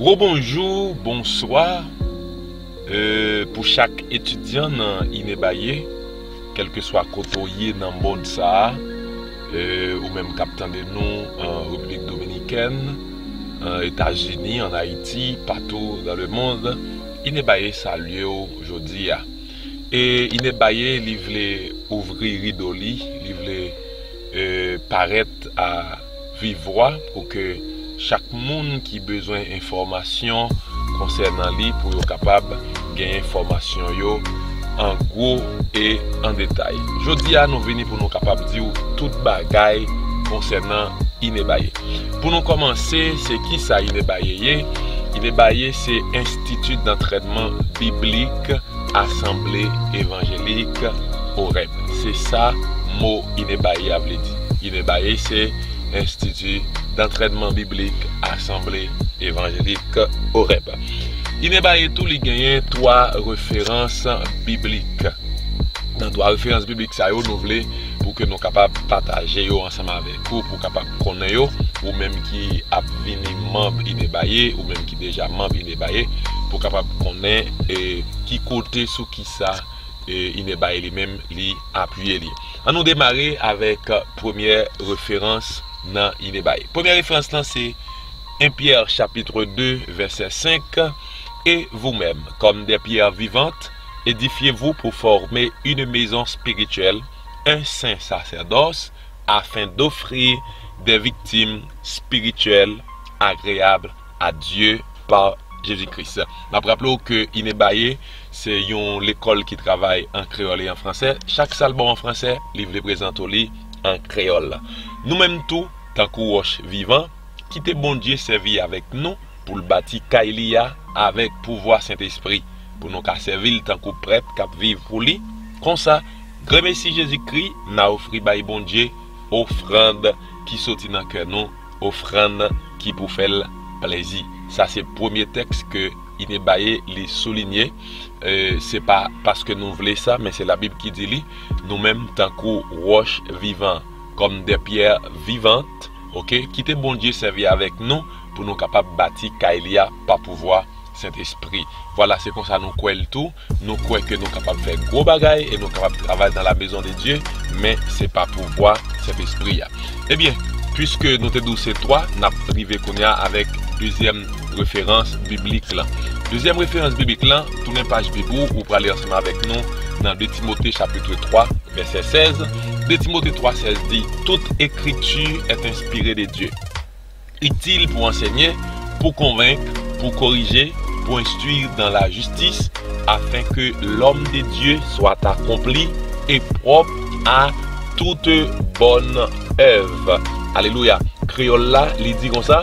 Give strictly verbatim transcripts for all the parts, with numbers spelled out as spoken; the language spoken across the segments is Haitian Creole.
O bonjou, bonswa, e, pou chak etidyan nan Inebaye, kèlkeswa kote w ye nan mond sa a, e, ou menm k ap tande nou an Repiblik Dominikèn, an Etazini, an Ayiti, patou dans le monde, Inebaye salye w jodi a. E Inebaye, li vle ouvri rido li, li vle, e, parèt a viv vwa pou ke chak moun ki bezwen enfòmasyon konsènan li, pou yo kapab gen enfòmasyon yo an gwo e an detay. Jodi a, nou vini pou nou kapab di w tout bagay konsènan Inebaye. Pou nou kòmanse, se kisa Inebaye ye? Inebaye se Institut d'Entraînement Biblique Assemblée Évangélique Horeb. Se sa mo Inebaye a vle di. Inebaye se Institut d'Entraînement Biblique Assemblée Évangélique Horeb. Inebaye tou, li genyen twa referans biblik. Nan twa referans biblik sa yo, nou vle pou ke nou kapab pataje yo ansanm avèk ou, pou w kapab konnen yo, ou menm ki ap vini manm Inebaye, ou menm ki deja manm Inebaye, pou w kapab konnen, e, ki kote, sou kisa, e, Inebaye li menm li apiye li. Ann nou demare avèk premyè referans nan Inebaye. Premyè referans lan se un Pierre chapitre deux, verset cinq, et vous-même, comme des pierres vivantes, édifiez-vous pour former une maison spirituelle, un saint sacerdoce, afin d'offrir des victimes spirituelles agréables à Dieu par Jésus-Christ. M ap raple w ke Inebaye se yon lekòl ki travay an kreyòl e an fransè. Chak sa l ba w an fransè, li vle prezante w li an kreyòl. Nou menm tou, tankou wòch vivan, kite Bondye sèvi avèk nou pou l bati kay li a avèk pouvwa Sentespri, pou nou ka sèvi l tankou prèt k ap viv pou li. Konsa, gremesi Jezikri, n a ofri bay Bondye ofrann ki soti nan kè nou, ofrann ki pou fè l plezi. Sa se premye tèks ke Inebaye li soulinye. E, se pa paske nou vle sa, men se Labib ki di li, nou menm tankou wòch vivan, comme des pierres vivantes, oke? Kite Bondye sèvi avèk nou pou nou kapab bati kay li a pa pouvwa Sentespri. Vwala, se konsa nou kwè l tou. Nou kwè ke nou kapab fè gwo bagay e nou kapab travay dans la maison de Dieu, men se pa pouvwa Sentespri a. Ebyen, piske nou te di w se twa, n ap rive kounye a avèk dezyèm referans biblik lan. Dezyèm referans biblik lan, tounen paj Bib ou, ou prale ansanm avèk nou nan de Timote chapitre trois, verset seize. De Timote twa sèz di, toute écriture est inspirée de Dieu, utile pour enseigner, pour convaincre, pour corriger, pour instruire dans la justice, afin que l'homme de Dieu soit accompli et propre à toute bonne œuvre. Alelouya. Kreyòl la, li di konsa,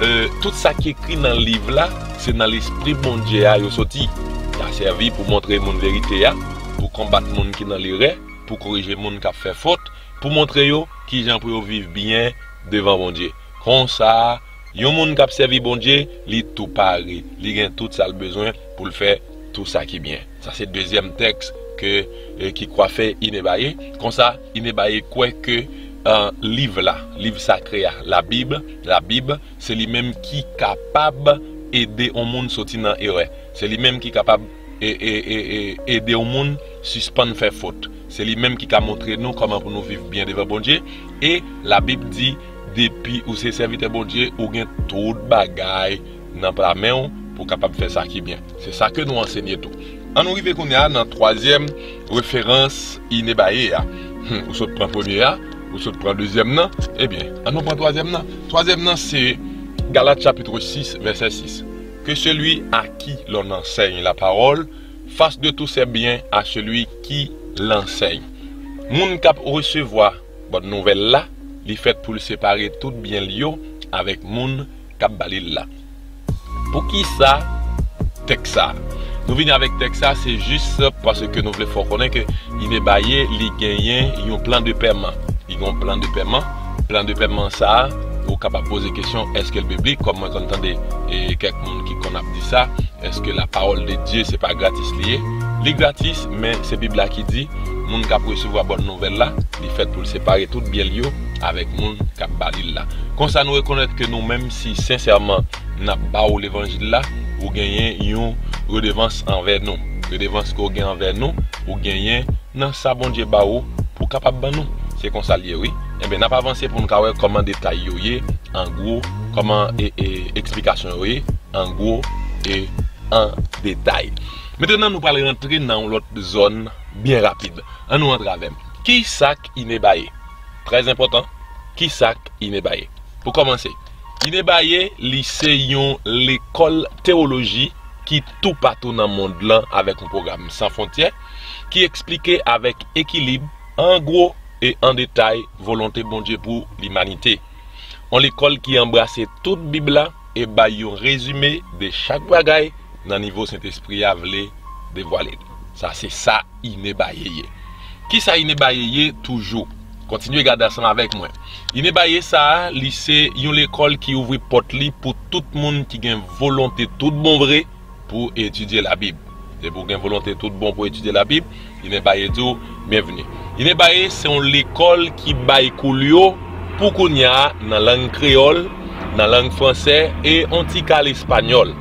e, tout sa ki ekri nan liv la, se nan Lespri Bondye a yo soti. Y a sèvi pou montre moun verite a, pou konbat moun ki nan lerè, pou korije moun k ap fè fot, pou montre yo kijan pou yo viv byen devan Bondye. Konsa, yon moun k ap sèvi Bondye, li tou pare, li gen tout sa l bezwen pou l fè tout sa ki byen. Sa se dezyèm tèks ke, e, ki kwafe Inebaye. Konsa, Inebaye kwè ke, e, liv la, liv sakre a, Labib, Labib, se li menm ki kapab ede yon moun soti nan erè. Se li menm ki kapab e, e, e, e, ede yon moun sispann fè fot. Se li menm ki ka montre nou kòman pou nou viv byen devan Bondye. E Labib di, depi ou se sèvitè Bondye, ou gen tout bagay nan pla men w pou w kapab fè sa ki byen. Se sa ke nou ansenye tou. Ann nou rive kounye a nan twazyèm referans Inebaye a. Hmm, ou sot pran premye a, ou sot pran dezyèm nan. Ebyen, ann nou pran twazyèm nan. Twazyèm nan, se Galat chapitre six, verset six. Que celui à qui l'on enseigne la parole fasse de tous ses biens à celui qui l'enseigne. Moun k ap resevwa bòn nouvèl la, li fèt pou l separe tout byen l yo avèk moun k ap ba li l la. Poukisa tèks sa? Nou vini avèk tèks sa, se jis paske nou vle fè w konnen ke Inebaye, li genyen yon plan de pèman. Li gen yon plan de pèman. Plan de pèman sa, ou kapab poze kesyon, èske l biblik? Kòm mwen konn tande, e, kèk moun ki konn ap di sa, èske la parole de Dieu se pa gratis li ye? Li gratis, men se Bib la ki di, moun k ap resevwa bòn nouvèl la, li fèt pou l separe tout byen l yo avèk moun k ap ba li l la. Konsa, nou rekonèt ke nou menm, si sensèman n ap ba w levanjil la, ou genyen yon redevans anvè nou. Redevans ke w gen anvè nou, ou genyen nan sa Bondye ba ou pou w kapab ban nou. Se konsa l ye, wi. Enben, n ap avanse pou n ka wè kòman detay yo ye, an gwo, kòman e, e, eksplikasyon yo ye, an gwo e an detay. Mentnan, nou pral rantre nan yon lòt zòn byen rapid. Ann nou rantre avè m. Ki sa k Ineba ye? Trè enpòtan, ki sa k Ineba ye? Pou kòmanse, Ineba ye, li se yon lekòl teyoloji ki toupatou nan mond lan avèk yon pwogram san fwontyè, ki eksplike avèk ekilib, an gwo e an detay, volonte Bondye pou limanite. Yon lekòl ki anbrase tout Bib la e bay yon rezime de chak bagay nan nivo Sentespri a vle devwale l. Sa se sa Ineba ye ye. Ki sa Ineba ye ye toujou? Kontinye gade ansanm avèk mwen. Ineba ye sa a, li se yon lekòl ki ouvri pòt li pou tout moun ki gen volonte tout bon vre pou etidye Labib. Depi w gen volonte tout bon pou etidye Labib, Ineba ye di w byenvni. Ineba ye se yon lekòl ki bay kou l yo pou kounye a nan lang kreyòl, nan lang fransè e yon ti kal espanyòl.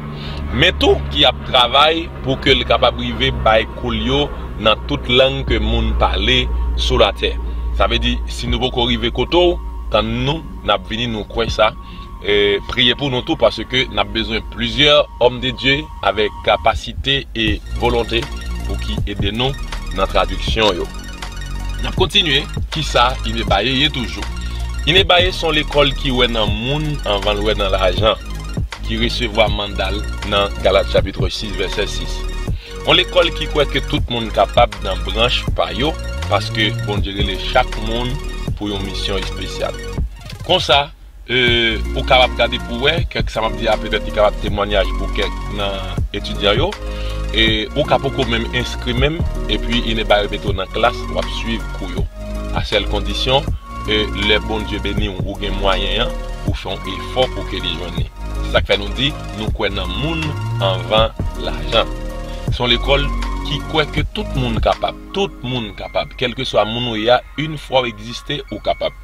Men tou ki ap travay pou ke l kapab rive bay kou l yo nan tout lang ke moun pale sou latè. Sa vle di, si nou poko rive kote w, tann nou, n ap vini, nou kwè sa. E, priye pou nou tou, paske n ap bezwen plizyè òm de Dye avèk kapasite e volonte pou ki ede nou nan tradiksyon yo. N ap kontinye. Ki sa Ineba ye ye toujou? Ineba ye se yon lekòl ki wè nan moun anvan l wè nan lajan, ki resevwa manda l nan Galat chapit sis, vèsè sis. Yon lekòl ki kwè ke tout moun kapab nan branch pa yo, paske Bondye rele chak moun pou yon misyon espesyal. Konsa, e, ou kapab gade pou wè, kèk sa m ap di a, petèt li kapab temwanyaj pou kèk nan etidyan yo. E ou ka poko menm enskri menm, epi Ineba yo mete w nan klas, w ap swiv kou yo. A sèl kondisyon, e, lè Bondye beni w, ou gen mwayen an, ou fè yon efò pou ke li jwenn li. Se sa k fè nou di, nou kwè nan moun anvan lajan. Se yon lekòl ki kwè ke tout moun kapab. Tout moun kapab. Kèlkeswa moun ou ye a, yon fwa w egziste, ou kapab.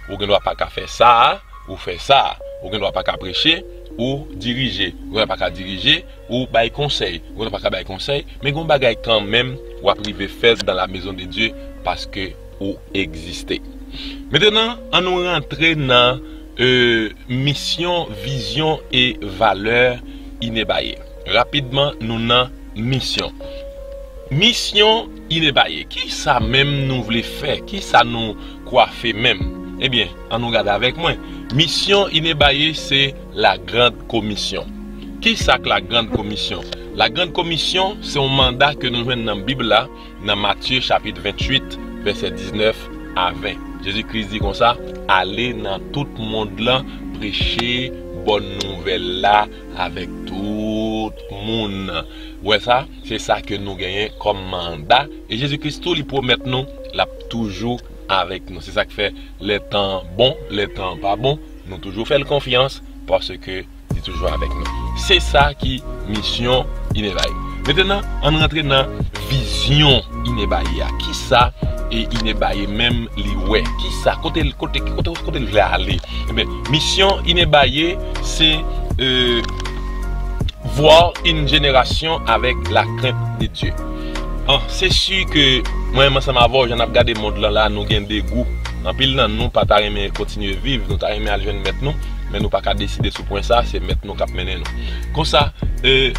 Ou gen dwa pa ka fè sa a, ou fè sa a. Ou gen dwa pa ka preche, ou dirije. Ou gen dwa pa ka dirije, ou bay konsèy. Ou gen dwa pa ka bay konsèy, men gen yon bagay kanmenm w ap rive fè dans la maison de Dieu paske ou egziste. Mentnan, ann nou rantre nan, e, misyon, vizyon e valè Ineba ye. Rapidman, nou nan misyon. Misyon Ineba ye. Ki sa menm nou vle fè? Ki sa nou kwafe menm? Ebyen, ann nou gade avèk mwen. Misyon Ineba ye se la grande commission. Ki sa k la grande commission? La grande commission se yon manda ke nou jwenn nan Bib la, nan Matye chapit venntuit, vèsè diznèf a ven. Jezi Kris di konsa, ale nan tout mond lan, preche bòn nouvèl la avèk tout moun. Ou wè sa? Se sa ke nou genyen kòm manda. E Jezi Kris tou, li pwomèt nou, l ap toujou avèk nou. Se sa k fè, lè tan bon, lè tan pa bon, nou toujou fè l konfyans, paske li toujou avèk nou. Se sa ki misyon Ineba ye. Mentnan, ann rantre nan vizyon Ineba ye a. Ki sa, e, Ineba ye menm li wè? Ki sa, kote l, kote, kote, kote l vle ale? Ebyen, misyon Ineba ye, se, e, voir une génération avec la crainte de Dieu. An, se si ke mwen menm ansanm avè w, jan n ap gade mond lan la, nou gen de gou. Anpil nan nou pa ta renmen kontinye viv, nou ta renmen al jwenn mèt nou, men nou pa ka deside sou pwen sa, se mèt nou k ap mennen nou. Konsa, e,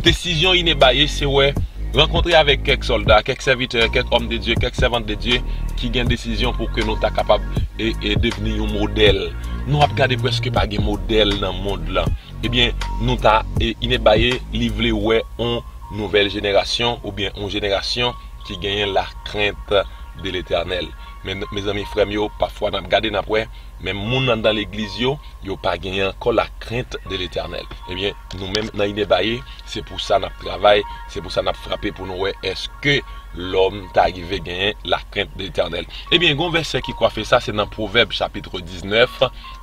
desizyon Ineba ye, se wè, rankontre avèk kèk sòlda, kèk sèvitè, kèk òm de Dye, kèk sèvant de Dye ki gen desizyon pou ke nou ta kapab, e, e, devni yon modèl. Nou ap gade prèske pa gen modèl nan mond lan. Ebyen, nou ta, e, Ineba ye, li vle wè yon nouvèl jenerasyon oubyen yon jenerasyon ki genyen la crainte de l'Éternel. Men, mezanmi, frè m yo, pafwa n ap gade, n ap wè, menm moun anndan legliz yo, yo pa genyen ankò la crainte de l'Éternel. Ebyen, nou menm nan Ineba ye, se pou sa n ap travay, se pou sa n ap frape pou nou wè èske lòm ta rive genyen la crainte de l'Éternel. Ebyen, gon vèsè ki kwafe sa, se nan Pwovèb chapit diznèf,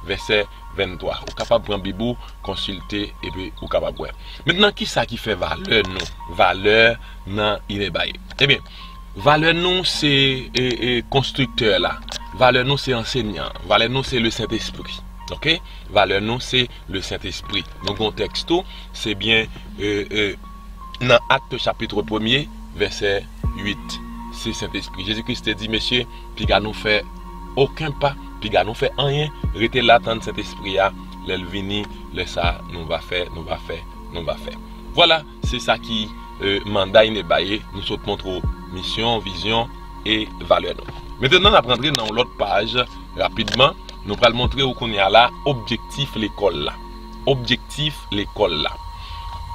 vèsè venntwa. Ou kapab pran Bib ou, konsilte, epi ou kapab wè. Mentnan, ki sa ki fè valè nou? Valè nan Ineba ye. Ebyen, valè nou se, e, e, konstriktè la. Valè nou se ansenyan. Valè nou se le Sentespri. Ok? Valè nou se le Sentespri. Nou gen yon tèks tou, se byen, e, e, nan Akt chapit premye, vèsè uit. Se Sentespri. Jezi Kris te di, mesye, piga nou fè okenn pa, piga nou fè anyen, rete la tann Sentespri a, lè l vini, lè sa a, nou va fè, nou va fè, nou va fè. Vwala, se sa ki, e, manda Ineba ye, nou sot montre w misyon, vizyon e valè nou. Mentnan, n ap rantre nan yon lòt paj rapidman. Nou pral montre w kounye a la objektif lekòl la. Objektif lekòl la.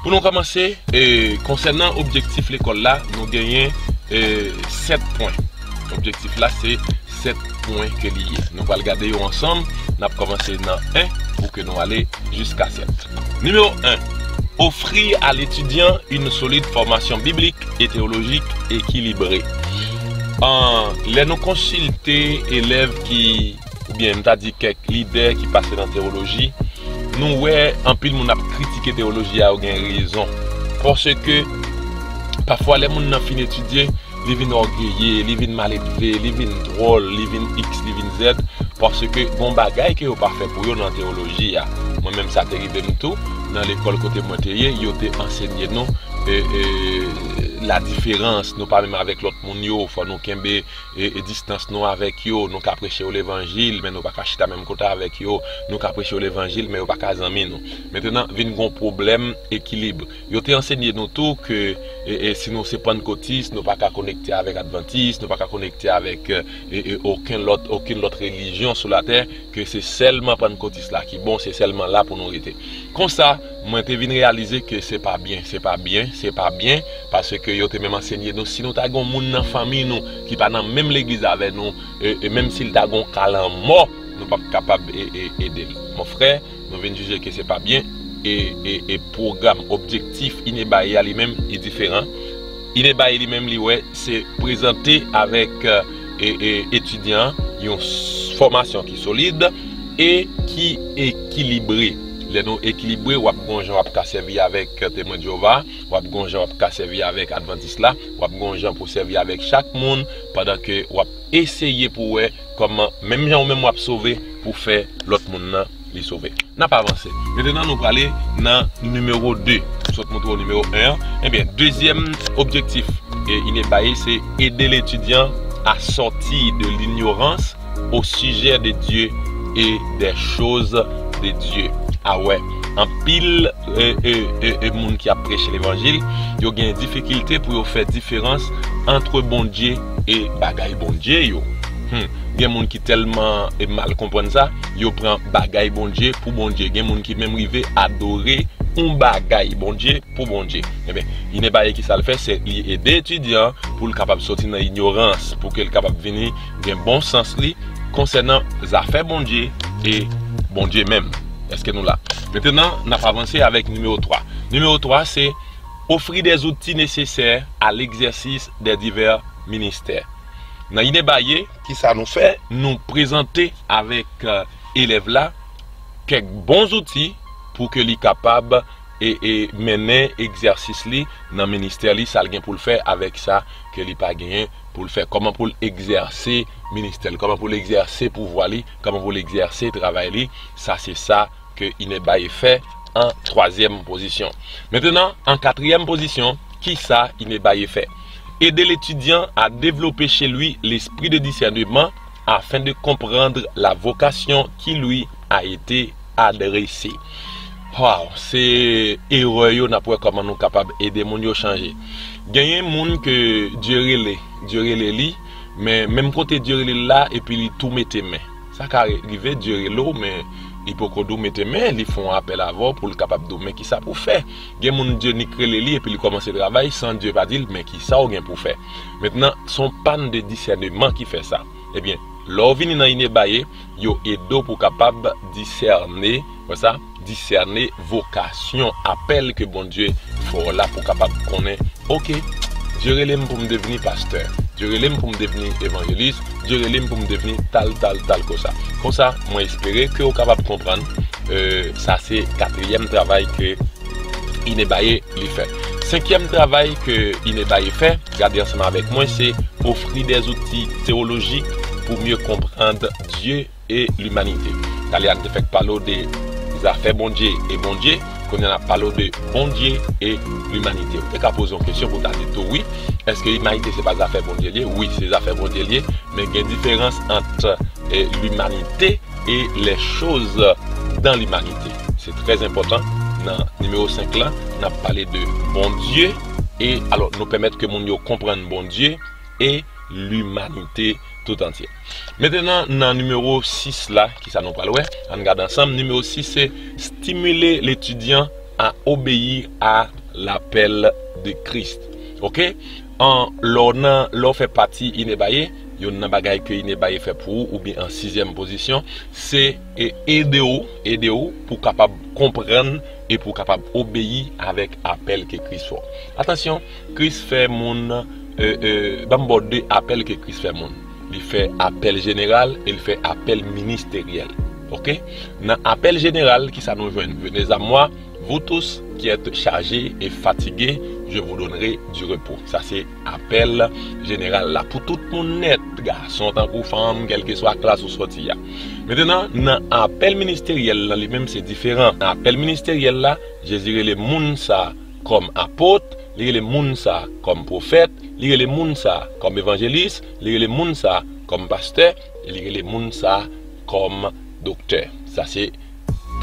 Pou nou kòmanse, e, konsènan objektif lekòl la, nou genyen, e, sèt pwen. Objektif la, se sèt pwen ke li ye. Nou pral gade yo ansanm. N ap kòmanse nan en pou ke nou ale jiska sèt. Nimewo en, offrir à l'étudiant une solide formation biblique et théologique équilibrée. An, lè nou konsilte elèv ki, oubyen m ta di kèk lidè ki pase nan tewoloji, nou wè anpil moun ap kritike tewoloji a, yo gen rezon. Paske, pafwa, lè moun nan fin etidye, li vin ògeye, li vin maledve, li vin dwòl, li vin X, li vin Z, paske gon bagay ke yo pa fè pou yo nan tewoloji a. Mwen menm, sa te rive m tou, nan lekòl kote mwen te ye, yo te ansenye nou, e, e, la diferans, nou pa menm avèk lòt moun yo, fò nou kenbe, e, e, distans nou avèk yo, nou ka preche yo levanjil, men nou pa ka chita menm kote avèk yo, nou ka preche yo levanjil, men yo pa ka zanmi nou. Mentnan, vin gon pwoblèm ekilib. Yo te ansenye nou tou ke, e, e, si nou se pannkotis, nou pa ka konekte avèk advantis, nou pa ka konekte avèk, e, e, e, okenn lòt, okenn lòt relijyon sou latè, ke se sèlman pannkotis la ki bon, se sèlman la pou nou rete. Konsa, mwen te vin reyalize ke se pa byen, se pa byen, se pa byen, paske yo te menm ansenye nou, si nou ta gen yon moun nan fanmi nou ki pa nan menm legliz avè nou, e, e menm si l ta gen yon ka lanmò, nou p ap kapab, e, e, ede l. Mon frè, nou vin jije ke se pa byen, e, e, e pwogram, objektif Ineba ye a li menm, li diferan. Ineba ye li menm, li wè, se prezante avèk, e, e, etidyan an yon s-, fòmasyon ki solid e ki ekilibre. Lè nou ekilibre, w ap gon jan w ap ka sèvi avèk Temwen Jewova, w ap gon jan w ap ka sèvi avèk Advantis la, w ap gon jan pou w sèvi avèk chak moun, pandan ke w ap eseye pou w wè kòman, menm jan ou menm w ap sove, pou fè lòt moun nan li sove. N ap avanse. Mentnan, nou prale nan nimewo de. M sot montre w nimewo en an. Ebyen, dezyèm objektif, e, Ineba ye, se aider l'étudiant à sortir de l'ignorance au sujet de Dieu et des choses de Dieu. A wè, anpil, e, e, e, e, moun ki ap preche levanjil, yo gen difikilte pou yo fè diferans ant Bondye e bagay Bondye yo. Hmm. Gen moun ki tèlman, e, mal konprann sa, yo pran bagay Bondye pou Bondye. Gen moun ki menm rive adore yon bagay Bondye pou Bondye. Ebyen, Ineba ye ki sa l fè, se li ede etidyan an pou l kapab soti nan inyorans, pou ke l kapab vini gen bon sans li konsènan zafè Bondye e Bondye menm. Èske nou la? Mentnan, n ap avanse avèk nimewo twa. Nimewo twa, se offrir des outils nécessaires à l'exercice des divers ministères. Nan Ineba ye, ki sa nou fè? Nou prezante avèk, e, elèv la kèk bon zouti pou ke li kapab, e, e, mennen egzèsis li nan ministè li, sa l gen pou l fè avèk sa ke li pa genyen pou l fè. Kòman pou l egzèse ministè li, kòman pou l egzèse pouvwa li, kòman pou l egzèse travay li, sa se sa ke Ineba ye fè an twazyèm pozisyon. Mentnan, an katriyèm pozisyon, ki sa Ineba ye fè? Aider l'étudiant à développer chez lui l'esprit de discernement afin de comprendre la vocation qui lui a été adressée. Wow, se erè yo n ap wè kòman nou kapab ede moun yo chanje. Genyen moun ke Dye rele, Dye rele li, men menm kote Dye rele l la, epi li tou mete men. Sa ka rive, Dye rele w, men li poko di w mete men, li fè yon apèl avè w pou l kapab di w men kisa pou w fè. Gen moun Dye nik rele li epi li kòmanse travay san Dye pa di l men kisa w gen pou w fè. Mentnan, se yon pàn de disèneman ki fè sa. Ebyen, lè w vini nan Ineba ye, yo ede w pou w kapab disène, wè sa, disène vokasyon, apèl ke Bondye fè w la pou w kapab konnen, oke, Dye rele m pou m devni pastè, Dye rele m pou m devni evanjelis, Dye rele m pou m devni tal, tal, tal kosa. Konsa, mwen espere ke w kapab konprann, e, sa se katriyèm travay ke Ineba ye li fè. Senkyèm travay ke Ineba ye fè, gade ansanm avèk mwen, se offrir des outils théologiques pour mieux comprendre Dieu et l'humanité. Talè a n te fèk pale w de zafè Bondye e Bondye. Kounye a n ap pale w de Bondye e limanite. Ou te ka poze yon kesyon pou w ta di tou wi, èske limanite se pa zafè Bondye l ye? Wi, se zafè Bondye l ye, men gen diferans ant eh, limanite e les choses dans l'humanité. Se trè enpòtan. Nan nimewo senk lan, n ap pale de Bondye e alò nou pèmèt ke moun yo konprann Bondye e limanite tout antye. Mentenan, nan nimewo sis la, kisa nou pral wè? Ann gade ansanm. Nimewo sis se stimile letidyan a obeyi a lapèl de Kris. Oke? An, lè w nan, lè w fè pati Inebaye, youn nan bagay ke Inebaye fè pou ou, oubyen an sizyèm pozisyon, se e, ede w, ede w pou w kapab konprann e pou w kapab obeyi avèk apèl ke Kris fè w. Atansyon, Kris fè moun, e, e, ban m ba w de apèl ke Kris fè moun. Li fè apèl jeneral e li fè apèl ministeryèl. Oke? Nan apèl jeneral, kisa nou jwenn? Venez à moi, vous tous qui êtes chargés et fatigués, je vous donnerai du repos. Sa se apèl jeneral la pou tout moun nèt, gason tankou fanm, kèlkeswa klas ou sòti a. Mentenan, nan apèl ministeryèl la, li menm se diferan. Nan apèl ministeryèl la, Jezi rele moun sa kòm apot, li rele moun sa kòm pwofèt, li rele moun sa kòm evanjelis, li rele moun sa kòm pastè, e li rele moun sa kòm doktè. Sa se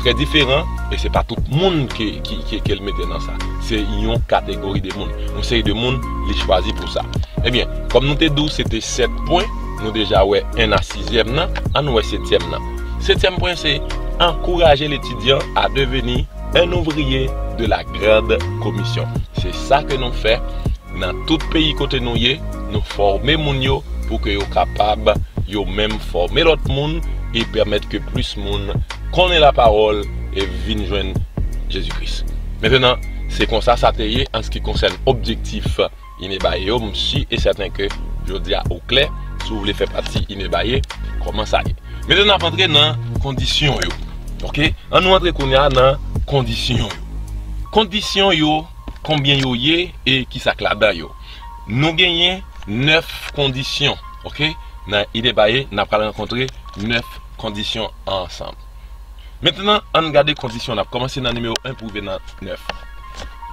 trè diferan e se pa tout moun ke, ke, ke, ke l mete nan sa. Se yon kategori de moun, yon seri de moun li chwazi pou sa. Ebyen, kòm nou te di w se te sèt pwen, nou deja wè en a sizyèm nan, ann wè setyèm nan. Setyèm pwen se ankouraje letidyan a deveni un ouvrier de la grande commission. Se sa ke nou fè nan tout peyi kote nou ye, nou fòme moun yo pou ke yo kapab yo menm fòme lòt moun e pèmèt ke plis moun konnen lapawòl e vin jwenn Jezi Kris. Mentenan, se konsa sa te ye an se ki konsène objektif Inebaye yo, m si e sèten ke jodi a ou klè, si w vle fè pati Inebaye, kòman sa ye. Mentenan, n ap antre nan kondisyon yo. Oke? Ann nou antre kounye a nan kondisyon yo. Kondisyon yo, konbyen yo ye e kisa k ladan yo? Nou genyen nèf kondisyon, oke? Nan Inebaye, n ap pral rankontre nèf kondisyon ansanm. Mentenan, ann gade kondisyon, n ap kòmanse nan nimewo en pou rive nan nèf.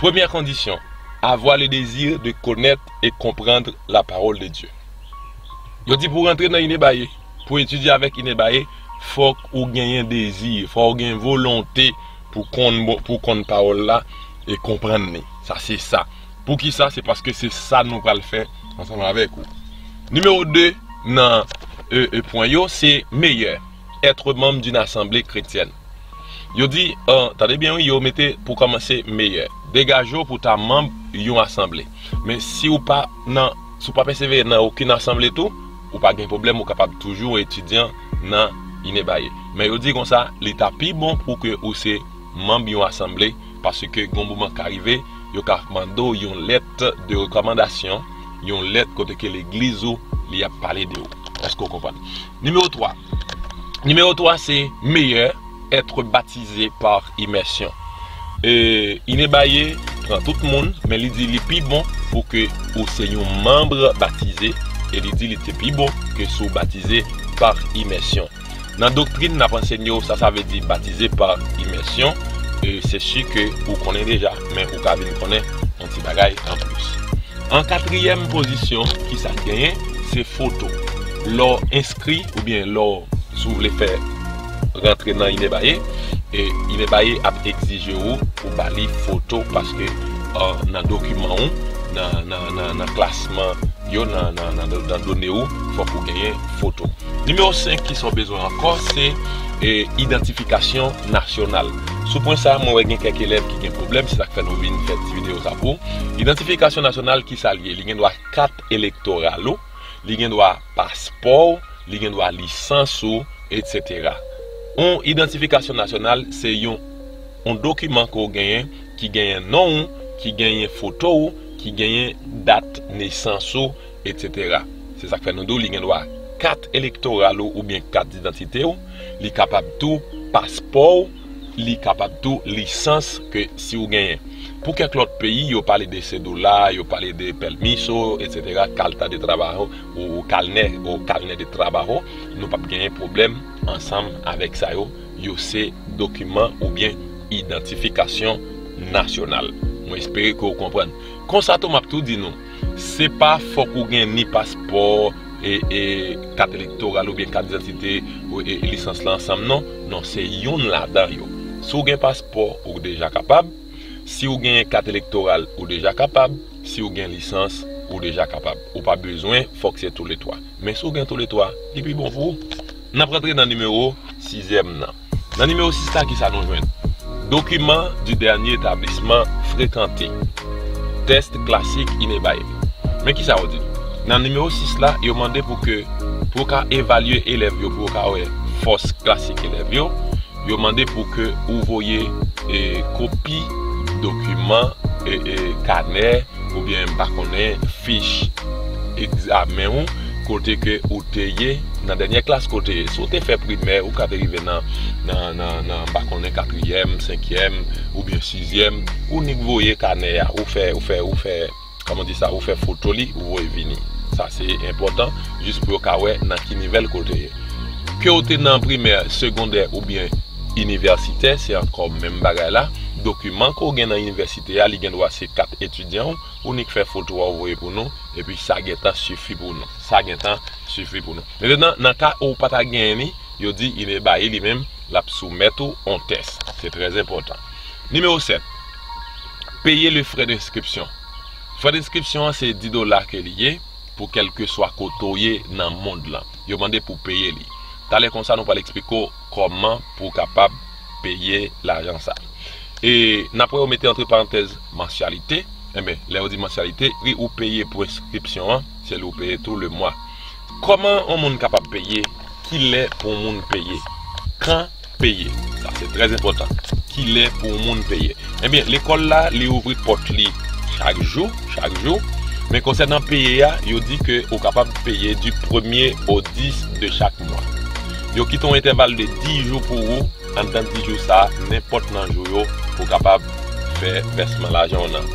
Premyè kondisyon, avoir le désir de connaître et comprendre la parole de Dieu. Yo di pou rantre nan Inebaye, pou etidye avèk Inebaye, fòk ou genyen dezi, fòk ou gen volonte pou konn, pou konn pawòl la e konprann li. Sa se sa. Poukisa? Se paske se sa nou pral fè ansanm avèk ou. Nimewo de nan e, e, pwen yo, se meyè, être membre d'une assemblée chrétienne. Yo di, an, tande byen wi, yo mete pou kòmanse meyè. Degaje w pou ta manm yon asanble. Men si w pa nan, si w pa pèsevere nan okenn asanble tou, ou pa gen pwoblèm, ou kapab toujou etidyan nan Inebaye. Men yo di konsa, li ta pi bon pou ke ou se manm yon asanble, paske gon moman ka rive, yo ka mande w yon lèt de rekòmandasyon, yon lèt kote ke legliz ou, li ap pale de ou. Èske w konprann? Nimewo twa. Nimewo twa se meyè, être baptisé par immersion. E, Inebaye pran tout moun, men li di li pi bon pou ke ou se yon manm batize, e li di li te pi bon ke si w batize par immersion. Nan doktrin, n ap ansenye w sa sa vle di batize pa imèsyon, e se si ke ou konnen deja, men ou ka vin konnen yon ti bagay anplis. An katriyèm pozisyon, ki sa k genyen? Se foto. Lè w enskri, oubyen lè w, si w vle fè rantre nan Inebaye, e Inebaye ap egzije w pou ba li foto, paske, euh, nan dokiman w, nan, nan, nan, nan klasman yo, nan, nan, nan, nan done w, fòk ou genyen foto. Nimewo senk ki sa w bezwen ankò, se, e, idantifikasyon nasyonal. Sou pwen sa a, mwen wè gen kèk elèv ki gen pwoblèm, se sa k fè nou vin fè ti videyo sa pou. Idantifikasyon nasyonal, ki sa l ye? Li gen dwa kat elektoral ou, li gen dwa paspò w, li gen dwa lisans ou, etsetera. Yon idantifikasyon nasyonal, se yon, yon dokiman ke w genyen, ki genyen non w, ki genyen foto w, ki genyen dat nesans ou, etsetera. Se sa k fè nou di w li gen dwa kat elektoral ou oubyen kat didantite w, li kapab tou paspò w, li kapab tou lisans ke si w genyen. Pou kèk lòt peyi, yo pale de sedola, yo pale de permiso, etsetera, carta de trabajo, ou, ou kalnè, ou carnet de trabajo. Nou p ap genyen pwoblèm ansanm avèk sa yo. Yo se dokiman oubyen idantifikasyon nasyonal. Mwen espere ke w konprann. Konsa tou, m ap tou di nou, se pa fòk ou gen ni paspò, e, e, kat elektoral oubyen kat didantite, ou, e, e lisans la ansanm, non. Non, se youn ladan yo. Si w gen paspò, ou deja kapab. Si w gen kat elektoral, ou deja kapab. Si w gen lisans, ou deja kapab. Ou pa bezwen fòk se touletwa. Men si w gen touletwa, li pi bon pou ou. N ap rantre nan nimewo sizyèm nan. Nan nimewo sis la, kisa nou jwenn? Document du dernier établissement fréquenté. Test classique INEBAE. Men kisa yo di? Nan nimewo sis la, yo mande pou ke, pou w ka evalye elèv yo, pou w ka wè fòs klasik elèv yo, yo mande pou ke ou voye, e, kopi dokiman, e, e, kanè, oubyen, m pa konnen, fich egzamen ou, kote ke ou te ye nan dènyè klas kote. Si w te fè primè, ou ka te rive nan, nan, nan, nan, m pa konnen, katriyèm, senkyèm, oubyen sizyèm, ou nik voye kanè a, ou fè, ou fè, ou fè, kòman di sa, ou fè foto li, ou voye vini. Sa se enpòtan, jis pou yo ka wè nan ki nivèl kote ye. Ke w te nan primè, segondè oubyen inivèsitè, se ankò menm bagay la. Dokiman ke w gen nan inivèsite a, li gen dwa se kat etidyan w, ou nik fè foto a, ou voye pou nou, epi sa gentan sifi pou nou. Sa gentan sifi pou nou. Mentenan, nan ka ou pa ta genyen li, yo di INEBAE li menm, l ap soumèt ou on tès. Se trè enpòtan. Nimewo sèt, peye le frè denskripsyon. Frè denskripsyon an, se dis dola ke li ye pou kèlkeswa kote w ye nan mond lan. Yo mande pou w peye li. Talè konsa, nou pral eksplike w kòman pou w kapab peye lajan sa. E n ap wè yo mete antre parantèz mansyalite. Enben, lè yo di mansyalite, pri ou peye pou enskripsyon an, se li ou peye tou le mwa. Kòman yon moun kapab peye? Kilè pou yon moun peye? Kan peye? Sa se trè enpòtan. Kilè pou yon moun peye? Enben, lekòl la, li ouvri pòt li chak jou, chak jou. Men konsènan peye a, yo di ke ou kapab peye du premier au dix de chaque mois. Yo kite yon entèval de dis jou pou ou. Anndan dis jou sa a, nenpòt nan jou yo, ou kapab fè vèsman lajan w nan.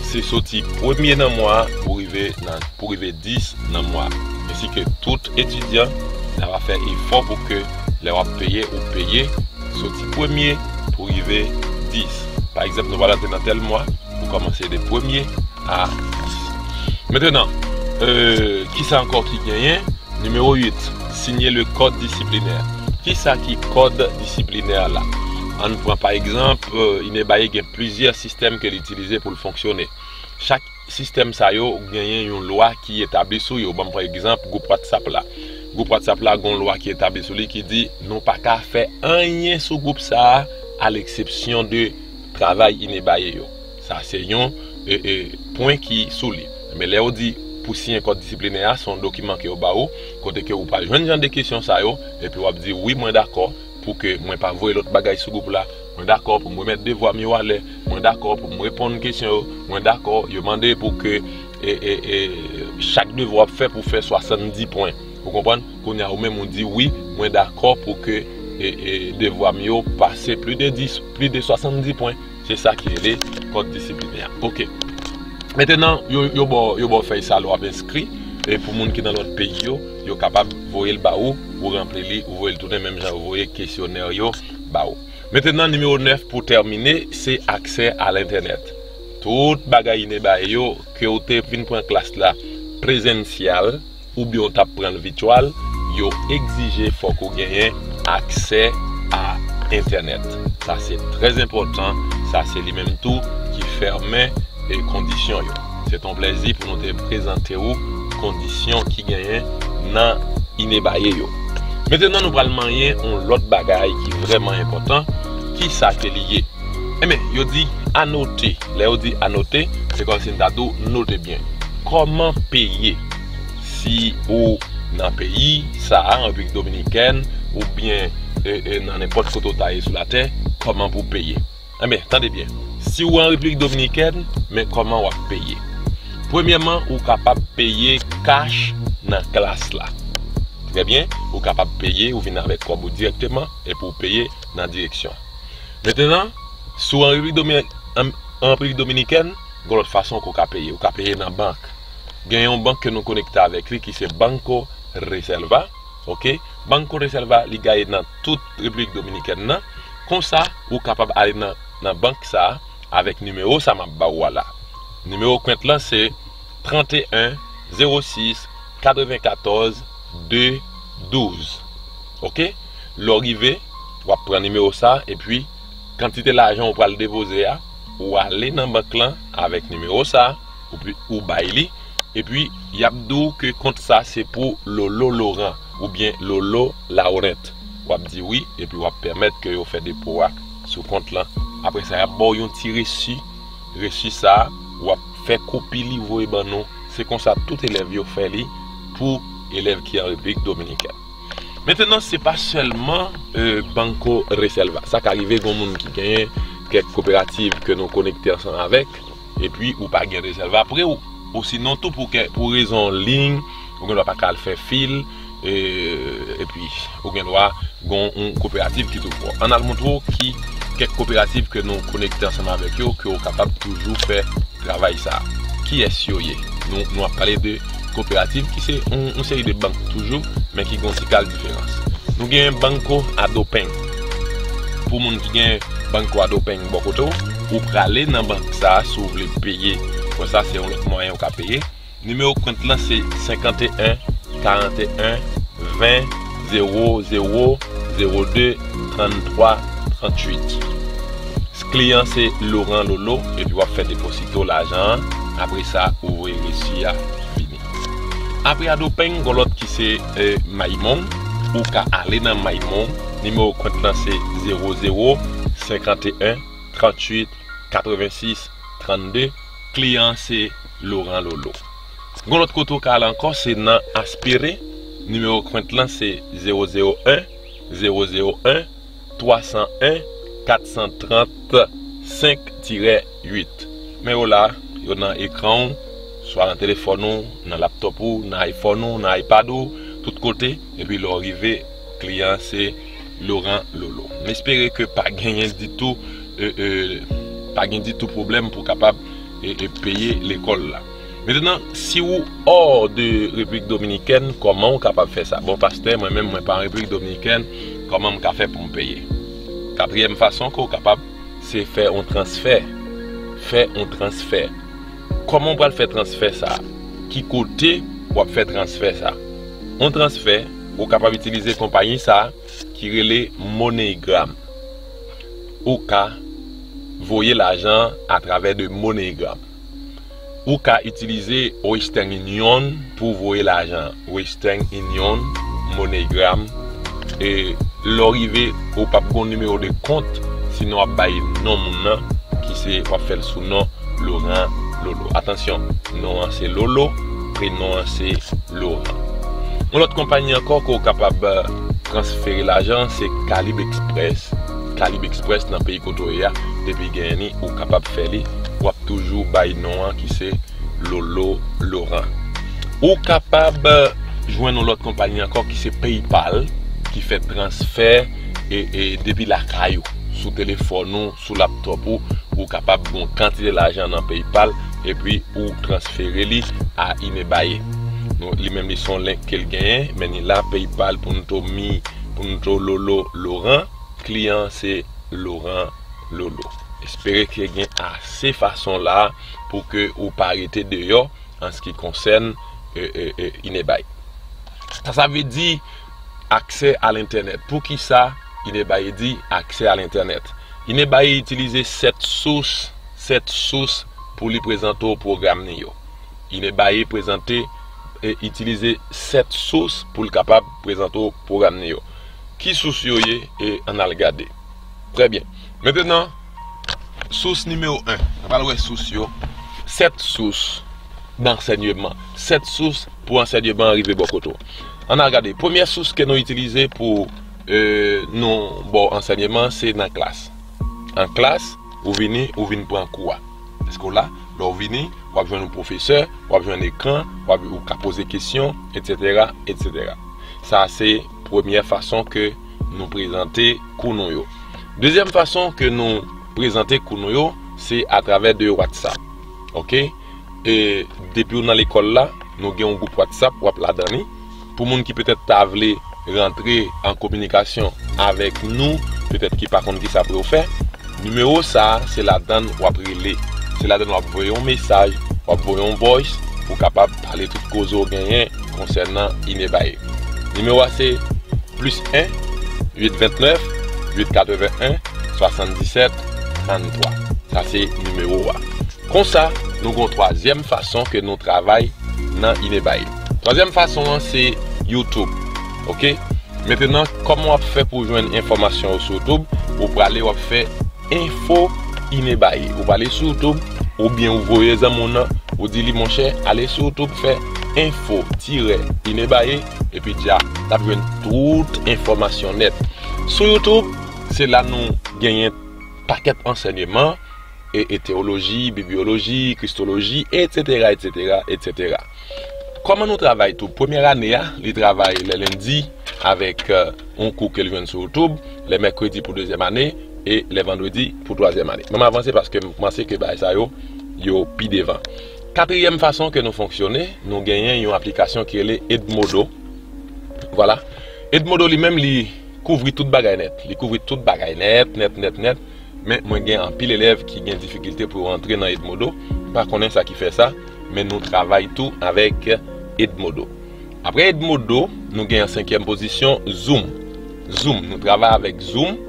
Se soti premye nan mwa a pou rive nan, pou rive dis nan mwa a. Ensi ke tout etidyan, n ap fè efò pou ke lè w ap peye, ou peye soti premye pou rive dis. Pa egzanp, nou pral antre nan tèl mwa, ou kòmanse de premye a dis. Mentenan, euh, kisa ankò ki genyen? Nimewo uit, siyen le kòd disiplinè. Kisa ki kòd disiplinè la? Ann pran pa egzanp, euh, INEBAE gen plizyè sistèm ke l itilize pou l fonksyone. Chak sistèm sa yo genyen yon lwa ki etabli sou yo. Ban m pran egzanp gwoup WhatsApp la. Gwoup WhatsApp la gon lwa ki etabli sou li ki di nou pa ka fè anyen sou gwoup sa a, à l'exception de travay INEBAE yo. Sa se yon, e, e, pwen ki sou li. Men lè yo di pou siyen kòd disiplinè a, se yon dokiman ke yo ba ou, kote ke ou pral jwenn jan de kesyon sa yo, epi w ap di, wi, mwen dakò pou ke mwen pa voye lòt bagay sou gwoup la, mwen dakò pou m remèt devwa m yo alè, mwen dakò pou m reponn kesyon yo, mwen dakò, yo mande pou ke, e, e, e, chak devwa w ap fè pou fè swasanndis pwen. Ou konprann? Kounye a, ou menm, ou di, wi, mwen dakò pou ke, e, e, devwa m yo pase plis de dis, plis de swasanndis pwen. Se sa ki rele kòd disiplinè a. Oke. Mentenan, yo, yo ba w, yo ba w fèy sa lè w ap enskri. E pou moun ki nan lòt peyi yo, yo kapab voye l ba ou, ou ranpli li, ou voye l tounen menm jan yo voye kesyonè yo ba ou. Mentenan, nimewo nèf pou tèmine, se aksè a lentènèt. Tout bagay INEBAE yo, ke w te vin pran klas la prezansyèl, oubyen w t ap pran l vityèl, yo egzije fòk ou genyen aksè a entènèt. Sa se trè enpòtan, sa se li menm tou ki fèmen e kondisyon yo. Se t on plèzi pou nou te prezante ou kondisyon ki genyen nan INEBAE yo. Mentenan, nou pral manyen on lòt bagay ki vrèman enpòtan. Kisa ke li ye? Enben, yo di anote. Lè yo di anote, se kòmsi n ta di w note byen. Kòman peye? Si ou nan peyi sa a, an Repiblik Dominikèn, oubyen, e, e, nan nenpòt kote w ta ye sou latè, kòman pou w peye? Enben, tande byen. Si w an Repiblik Dominikèn, men kòman w ap peye? Premyèman, ou kapab peye kach nan klas la. Trè byen, ou kapab peye, ou vin avèk kòb ou dirèkteman, epi w peye nan direksyon. Mentenan, si w an Repiblik Dominikèn, an, An Repiblik Dominikèn, gen lòt fason ke w ka peye. Ou ka peye nan bank. Gen yon bank ke nou konekte avèk li ki se Banco Reserva. Oke? Banco Reserva, li gaye nan tout Repiblik Dominikèn nan. Konsa, ou kapab ale nan, nan bank sa a avèk nimewo sa m ap ba ou a la. Nimewo kont lan se trant e en, zewo sis, katrevenkatòz, de, douz. Oke? Lè w rive, w ap pran nimewo sa a, epi kantite lajan ou pral depoze a, ou ale nan bank lan avèk nimewo sa a, ou, ou bay li, epi y ap di w ke kont sa se pou Lolo Laurent oubyen Lolo Laurent. W ap di wi, epi w ap pèmèt ke yo fè depo a sou kont lan. Apre sa, y ap ba w yon ti resi. Resi sa a, w ap fè kopi li voye ban nou. Se konsa tout elèv yo fè li pou elèv ki an Repiblik Dominikèn. Mentenan, se pa sèlman, e, Banco Reserva. Sa ka rive gen moun ki genyen kèk koperativ ke nou konekte ansanm avèk, epi ou pa gen Reserva pre w. Osinon tou pou kè, pou rezon liy, ou gen dwa pa ka al fè fil, e, epi ou gen dwa gen yon koperativ ki tou fò. Ann al montre w ki kèk koperativ ke nou konekte ansanm avèk yo, ke w kapab toujou fè travay sa a. Kiyès yo ye? Nou, nou ap pale de koperativ ki se yon, yon seri de bank toujou, men ki gen yon ti kal diferans. Nou gen Banco Adopeng. Pou moun ki gen Banco Adopeng bò kote w, ou prale nan bank sa a si w vle peye. Konsa, se yon lòt mwayen ou ka peye. Nimewo kont lan se senkant e en, karant e en, ven, zewo zewo, zewo de, tranntwa, tranntuit. Kliyan se Laurent Lolo, epi w ap fè deposito lajan an. Apre sa, ou voye resi a vini. Apre Adopeng, gen lòt ki se, e, Maimon. Ou ka ale nan Maimon. Nimewo kont lan se zewo zewo, senkant e en, tranntuit, katrevensis, trannde. Kliyan se Laurent Lolo. Gon lòt kote w ka al ankò, se nan Aspire. Nimewo kont lan se zewo zewo en, zewo zewo en, twa san en, kat san trant, senk tirè uit. Men yo la, yo nan ekran w, swa nan telefòn ou, nan laptòp ou, nan iPhone ou, nan iPad ou, tout kote. Epi lè w rive, kliyan se Laurent Lolo. M espere ke pa genyen ditou, e, e, pa gen ditou pwoblèm pou kapab, e, e, peye lekòl la. Mentenan, si ou hors de Repiblik Dominikèn, kòman ou kapab fè sa? Bon, pastè, mwen menm, mwen pa an Repiblik Dominikèn, kòman m ka fè pou m peye? Katriyèm fason ke w kapab, se fè yon transfè. Fè yon transfè. Kòman w pral fè transfè sa a? Ki kote w ap fè transfè sa a? Yon transfè, ou kapab itilize konpayi sa a ki rele MoneyGram. Ou ka voye lajan atravè de MoneyGram. Ou ka itilize Western Union pou voye lajan. Western Union, MoneyGram. E lè w rive, ou p ap gon nimewo de kont, sinon w ap bay non moun nan, ki se, w ap fè l sou non Laurent Lolo. Atansyon, non an se Lolo, prenon an se Laurent. Yon lòt konpayi ankò ke w kapab, e, transfere lajan, se Caribe Express. Caribe Express nan peyi kote w ye a, depi genyen li, ou kapab fè li. W ap toujou bay non an ki se Lolo Laurent. Ou kapab, e, jwenn yon lòt konpayi ankò ki se PayPal, ki fè transfè e, e, depi lakay ou, sou telefòn ou, sou laptòp ou, ou kapab gen yon kantite lajan nan PayPal, epi ou transfere li a Inebaye. Nou, li menm li se yon link ke l genyen, men ni la PayPal pou n to mi, pou n to Lolo Laurent, kliyan se Laurent Lolo. Espere ke gen ase fason la pou ke ou pa rete deyò an se ki konsèn, e, e, e, Inebaye. Sa, sa vle di aksè a lentènèt. Poukisa Inebaye di aksè a lentènèt? Inebaye itilize sèt sous, sèt sous pou li prezante w pwogram li yo. Inebaye prezante, e, itilize sèt sous pou l kapab prezante w pwogram li yo. Ki sous yo ye? E ann al gade. Trè byen. Mentenan, sous nimewo en. Nou pral wè sous yo. Sèt sous dansèyman. Sèt sous pou ansèyman an rive bò kote w. Ann al gade. Premyè sous ke nou itilize pou, e, nou ba w ansèyman, se nan klas. An klas, ou vini, ou vin pran kou a. Èske w la? Lè w vini, w ap jwenn yon pwofesè, w ap jwenn ekran, w ap, ou ka poze kesyon, etsetera, etsetera. Sa se premyè fason ke nou prezante kou nou yo. Dezyèm fason ke nou prezante kou nou yo, se atravè de WhatsApp. Oke? E depi w nan lekòl la, nou gen yon gwoup WhatsApp, w ap ladan li. Pou moun ki petèt ta vle rantre an kominikasyon avèk nou, petèt ki pa konn kisa pou yo fè, nimewo sa a, se ladan l w ap rele. Se ladan l w ap voye yon mesaj, w ap voye yon voice pou w kapab pale tout koze w genyen konsènan Inebaye. Nimewo a se plis en, uit vennèf, uit katreven en, swasanndisèt, tranntwa. Sa se nimewo a. Konsa, nou gen yon twazyèm fason ke nou travay nan Inebaye. Twazyèm fason an se YouTube. Oke? Mentenan, kòman w ap fè pou w jwenn enfòmasyon yo sou YouTube? Ou prale, w ap fè enfo Inebaye. Ou prale sou YouTube, oubyen ou voye zanmi w nan, ou di li, monchè, ale sou YouTube, fè enfo tirè Inebaye, epi dja, l ap jwenn tout enfòmasyon nèt. Sou YouTube, se la nou genyen pakèt ansèyman, e, e teyoloji, bibliyoloji, kristoloji, etsetera, etsetera, etsetera. Kòman nou travay tou? Premyè ane a, li travay lè lendi avèk, euh, yon kou ke l jwenn sou YouTube, lè mèkredi pou dezyèm ane e lè vandredi pou twazyèm ane. Men m avanse paske m panse ke bagay sa yo, yo pi devan. Katriyèm fason ke nou fonksyone, nou genyen yon aplikasyon ki rele Edmodo. Vwala. Edmodo li menm, li kouvri tout bagay nèt. Li kouvri tout bagay nèt, nèt, nèt, nèt. Men mwen gen anpil elèv ki gen difikilte pou yo rantre nan Edmodo. M pa konnen sa ki fè sa, men nou travay tou avèk Edmodo. Apre Edmodo, nou gen an senkyèm pozisyon, Zoom. Zoom, nou travay avèk Zoom.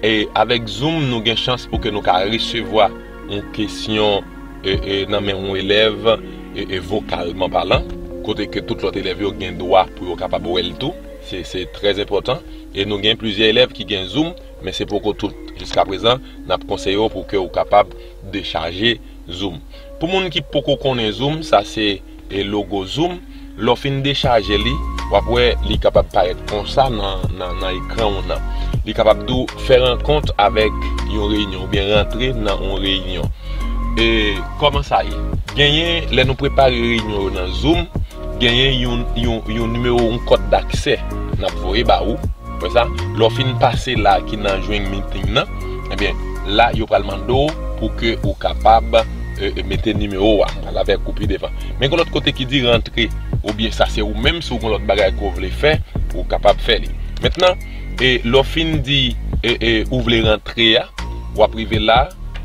E avèk Zoom, nou gen chans pou ke nou ka resevwa yon kesyon, e, e, nan men yon elèv, e, e, vokalman palan, kote ke tout lòt elèv yo gen dwa pou yo kapab wè l tou. Se, se trè enpòtan. E nou gen plizyè elèv ki gen Zoom, men se poko tout. Jiskaprezan, n ap konseye w pou ke w kapab dechaje Zoom. Pou moun ki poko konnen Zoom, sa se, e, logo Zoom. Lè w fin dechaje li, w ap wè li kapab parèt konsa nan, nan, nan ekran w nan. Li kapab di w fè rankont avèk yon reyinyon oubyen rantre nan yon reyinyon. E kòman sa ye? Genyen, lè nou prepare reyinyon yo nan Zoom, genyen yon, yon, yon nimewo, yon kòd daksè n ap voye ba ou. Wè sa? Lè w fin pase la ki nan Join Meeting nan, ebyen, la, yo pral mande w pou ke ou kapab, e, e, mete nimewo a. M pral avèk ou pi devan. Men gen lòt kote ki di rantre, oubyen sa se ou menm, si w gen lòt bagay ke w vle fè, ou kapab fè li. Mentnan, e, lè w fin di, e, e, ou vle rantre a, w ap rive la,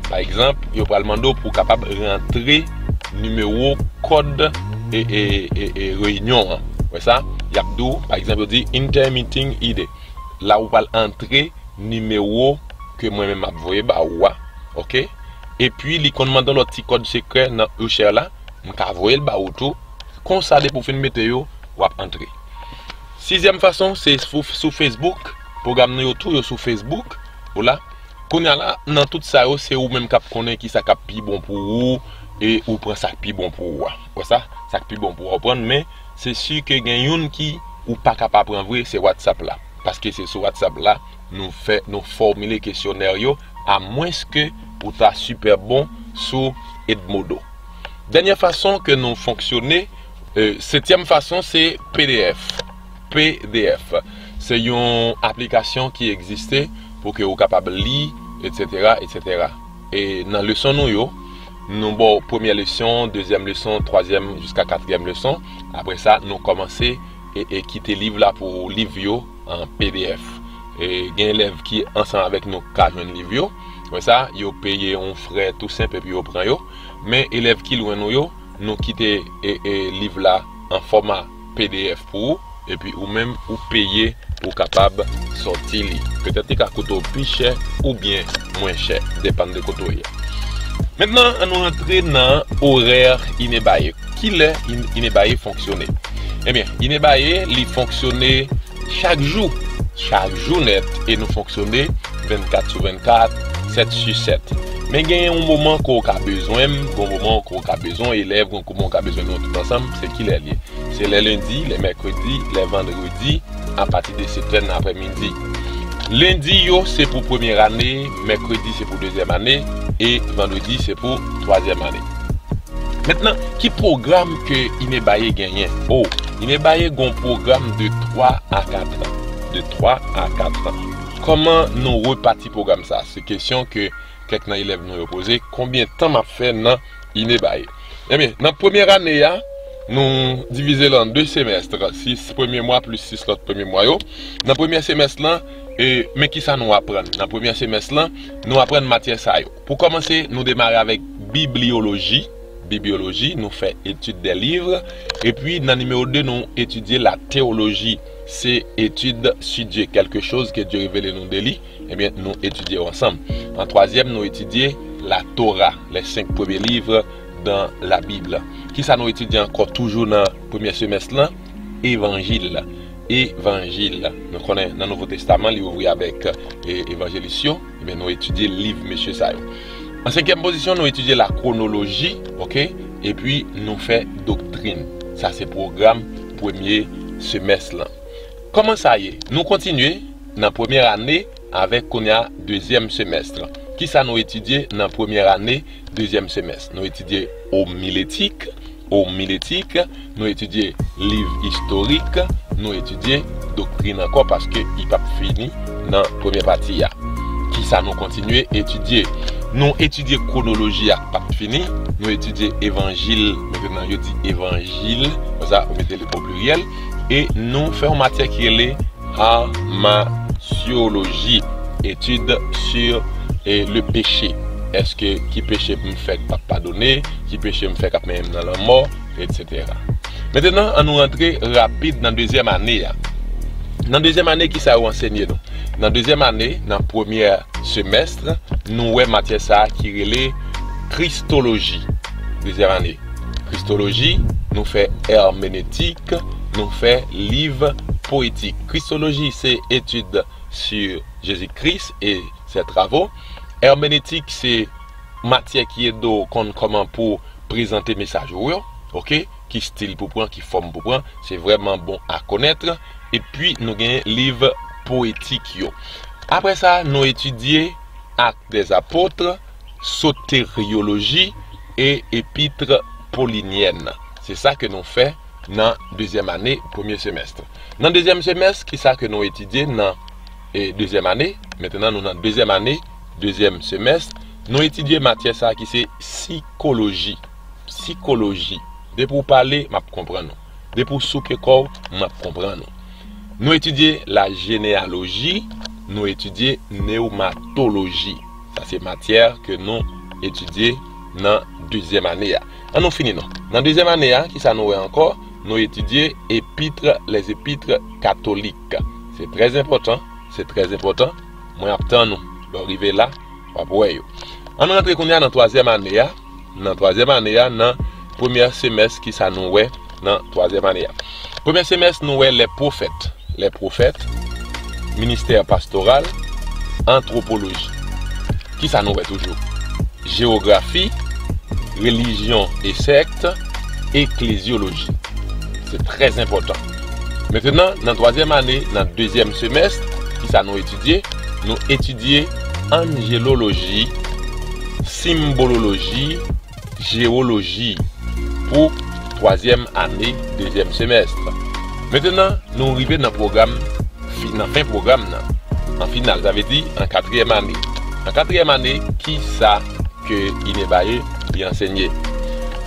pa egzanp, yo pral mande w pou w kapab rantre nimewo kòd, e, e, e, e, reyinyon an. Wè sa? Y ap di w, pa egzanp, yo di Enter Meeting I D. La ou pral antre nimewo ke mwen menm m ap voye ba ou a, oke? Epi li konn mande yon lòt ti kòd sekrè nan Usher la, m ka voye l ba ou tou. Konsa depi w fin mete yo, w ap antre. Sizyèm fason, se sou, sou Facebook. Pwogram nou yo tou, yo sou Facebook. Ou la. Kounye a la, nan tout sa yo, se ou menm k ap konnen kisa k ap pi bon pou ou, e ou pran sa k pi bon pou ou a. Wè sa? Sa k pi bon pou ou a, w pran, men se si ke gen youn ki ou pa ka pa pran vre, se WhatsApp la. Paske se sou WhatsApp la, nou fè, nou fòmile kesyonè yo, amwenske ou ta sipè bon sou Edmodo. Dènyè fason ke nou fonksyone, e, setyèm fason, se P D F. P D F. Se yon aplikasyon ki egziste pou ke ou kapab li, etsetera, etsetera. E nan leson nou yo, nou ba w premyè leson, dezyèm leson, twazyèm jiska katriyèm leson. Apre sa, nou kòmanse e, e kite liv la pou liv yo an P D F. E gen elèv ki ansanm avèk nou ka jwenn liv yo. Wè sa, yo peye yon frè tou senp epi yo pran yo. Men elèv ki lwen nou yo, nou kite, e, e, liv la an fòma P D F pou ou, epi ou menm ou peye pou w kapab sòti li. Petèt li ka koute w pi chè oubyen mwen chè, depann de kote w ye. Mentnan, ann nou rantre nan orè Inebaye. Kilè In-, Inebaye fonksyone? Ebyen, Inebaye, li fonksyone chak jou, chak jou nèt, e nou fonksyone vennkat sou vennkat, sèt sou sèt. Men gen yon moman ke w ka bezwen m, gen yon moman ke w ka bezwen elèv, gen yon moman w ka bezwen nou tout ansanm, se kilè l ye? Se lè lendi, lè mèkredi, lè vandredi, apati de sèt è nan aprèmidi. Lendi yo, se pou premyè ane, mèkredi, se pou dezyèm ane, e vandredi, se pou twazyèm ane. Mentnan, ki pwogram ke Inebaye genyen? O, Inebaye gen yon pwogram de twa a kat an. De twa a kat an. Kòman nou repati pwogram sa? Se kesyon ke kèk nan elèv nou yo poze, konbyen tan m ap fè nan Inebaye? Ebyen, nan premyè ane a, nou divize l an de semèst, sis premye mwa plis sis lòt premye mwa yo. Nan premyè semèst lan, e, men kisa nou aprann? Nan premyè semèst lan, nou aprann matyè sa yo. Pou kòmanse, nou demare avèk bibliyoloji. Bibliyoloji, nou fè étude des livres. Epi, nan nimewo de, nou etidye la théologie. Se étude sur Dieu, quelque chose que Dieu révèle nou de li. Ebyen, nou etidye yo ansanm. An twazyèm, nou etidye la Torah, les cinq premiers livres dans la Bible. Kisa nou etidye ankò toujou nan premyè semèst lan? Evanjil. Evanjil. Nou konnen nan Nouvo Testaman, li ouvri avèk, e, evanjelis yo. Ebyen, nou etidye liv mesye sa yo. An senkyèm pozisyon, nou etidye la kwonoloji, oke? Epi, nou fè doktrin. Sa se pwogram premye semès lan. Kòman sa ye? Nou kontinye nan premyè ane avèk kounye a dezyèm semès. Kisa nou etidye nan premyè ane dezyèm semès? Nou etidye omiletik, omiletik, nou etidye liv istorik, nou etidye doktrin ankò paske li p ap fini nan premyè pati a. Kisa nou kontinye etidye? Nou etidye kwonoloji a k p ap fini, nou etidye evanjil, mentenan yo di evanjil, konsa ou mete l o pliryèl, e nou fè yon matyè ki rele hamasyoloji, étude sur, eh, le péché. Èske ki peche m fè k p ap padone, ki peche m fè k ap mennen m nan lanmò, etsetera. Mentenan, an nou rantre rapid nan dezyèm ane a. Nan dezyèm ane, kisa yo ansenye nou? Nan dezyèm ane, nan premyè semès, nou wè matyè sa a ki rele kristoloji. Dezyèm ane, kristoloji, nou fè èmenetik, nou fè liv powetik. Kristoloji, se étude sur Jésus-Christ et ses travaux. Èmenetik, se matyè ki ede w konn kòman pou prezante mesaj ou yo, oke? Ki stil pou pran, ki fòm pou pran, se vrèman bon a konèt. Epi, nou gen liv powetik yo. Apre sa, nou etidye Actes des Apôtres, soteryoloji e epit polinyèn. Se sa ke nou fè nan dezyèm ane, premye semès. Nan dezyèm semès, kisa ke nou etidye nan, e, dezyèm ane? Mentenan, nou nan dezyèm ane, dezyèm semès. Nou etidye matyè sa a ki se sikoloji. Sikoloji. Depi w pale, m ap konprann ou. Depi w souke kò w, m ap konprann ou. Nou etidye la jeneyaloji, nou etidye newmatoloji. Sa se matyè ke nou etidye nan dezyèm ane a. An nou fini non. Nan dezyèm ane a, kisa nou wè ankò? Nou etidye epitre, les epitres catholiques. Se trè enpòtan, se trè enpòtan. Mwen ap tann ou. Lè w rive la, w ap wè yo. An nou rantre kounye a nan twazyèm ane a. Nan twazyèm ane a, nan premyè semès, kisa nou wè nan twazyèm ane a? Premyè semès, nou wè les prophètes. Les prophètes, ministère pastoral, antwopoloji. Kisa nou wè toujou? Jewografi, relijyon e sèkt, eklezyoloji. Se trè enpòtan. Mentenan, nan twazyèm ane, nan dezyèm semès, kisa nou etidye? Nou etidye anjeloloji, senbololoji, jewoloji pou twazyèm ane, dezyèm semès. Mentenan, nou rive nan pwogram fi-, nan fen pwogram nan. An final, sa vle di an katriyèm ane. An katriyèm ane, kisa ke Inebaye li ansenye?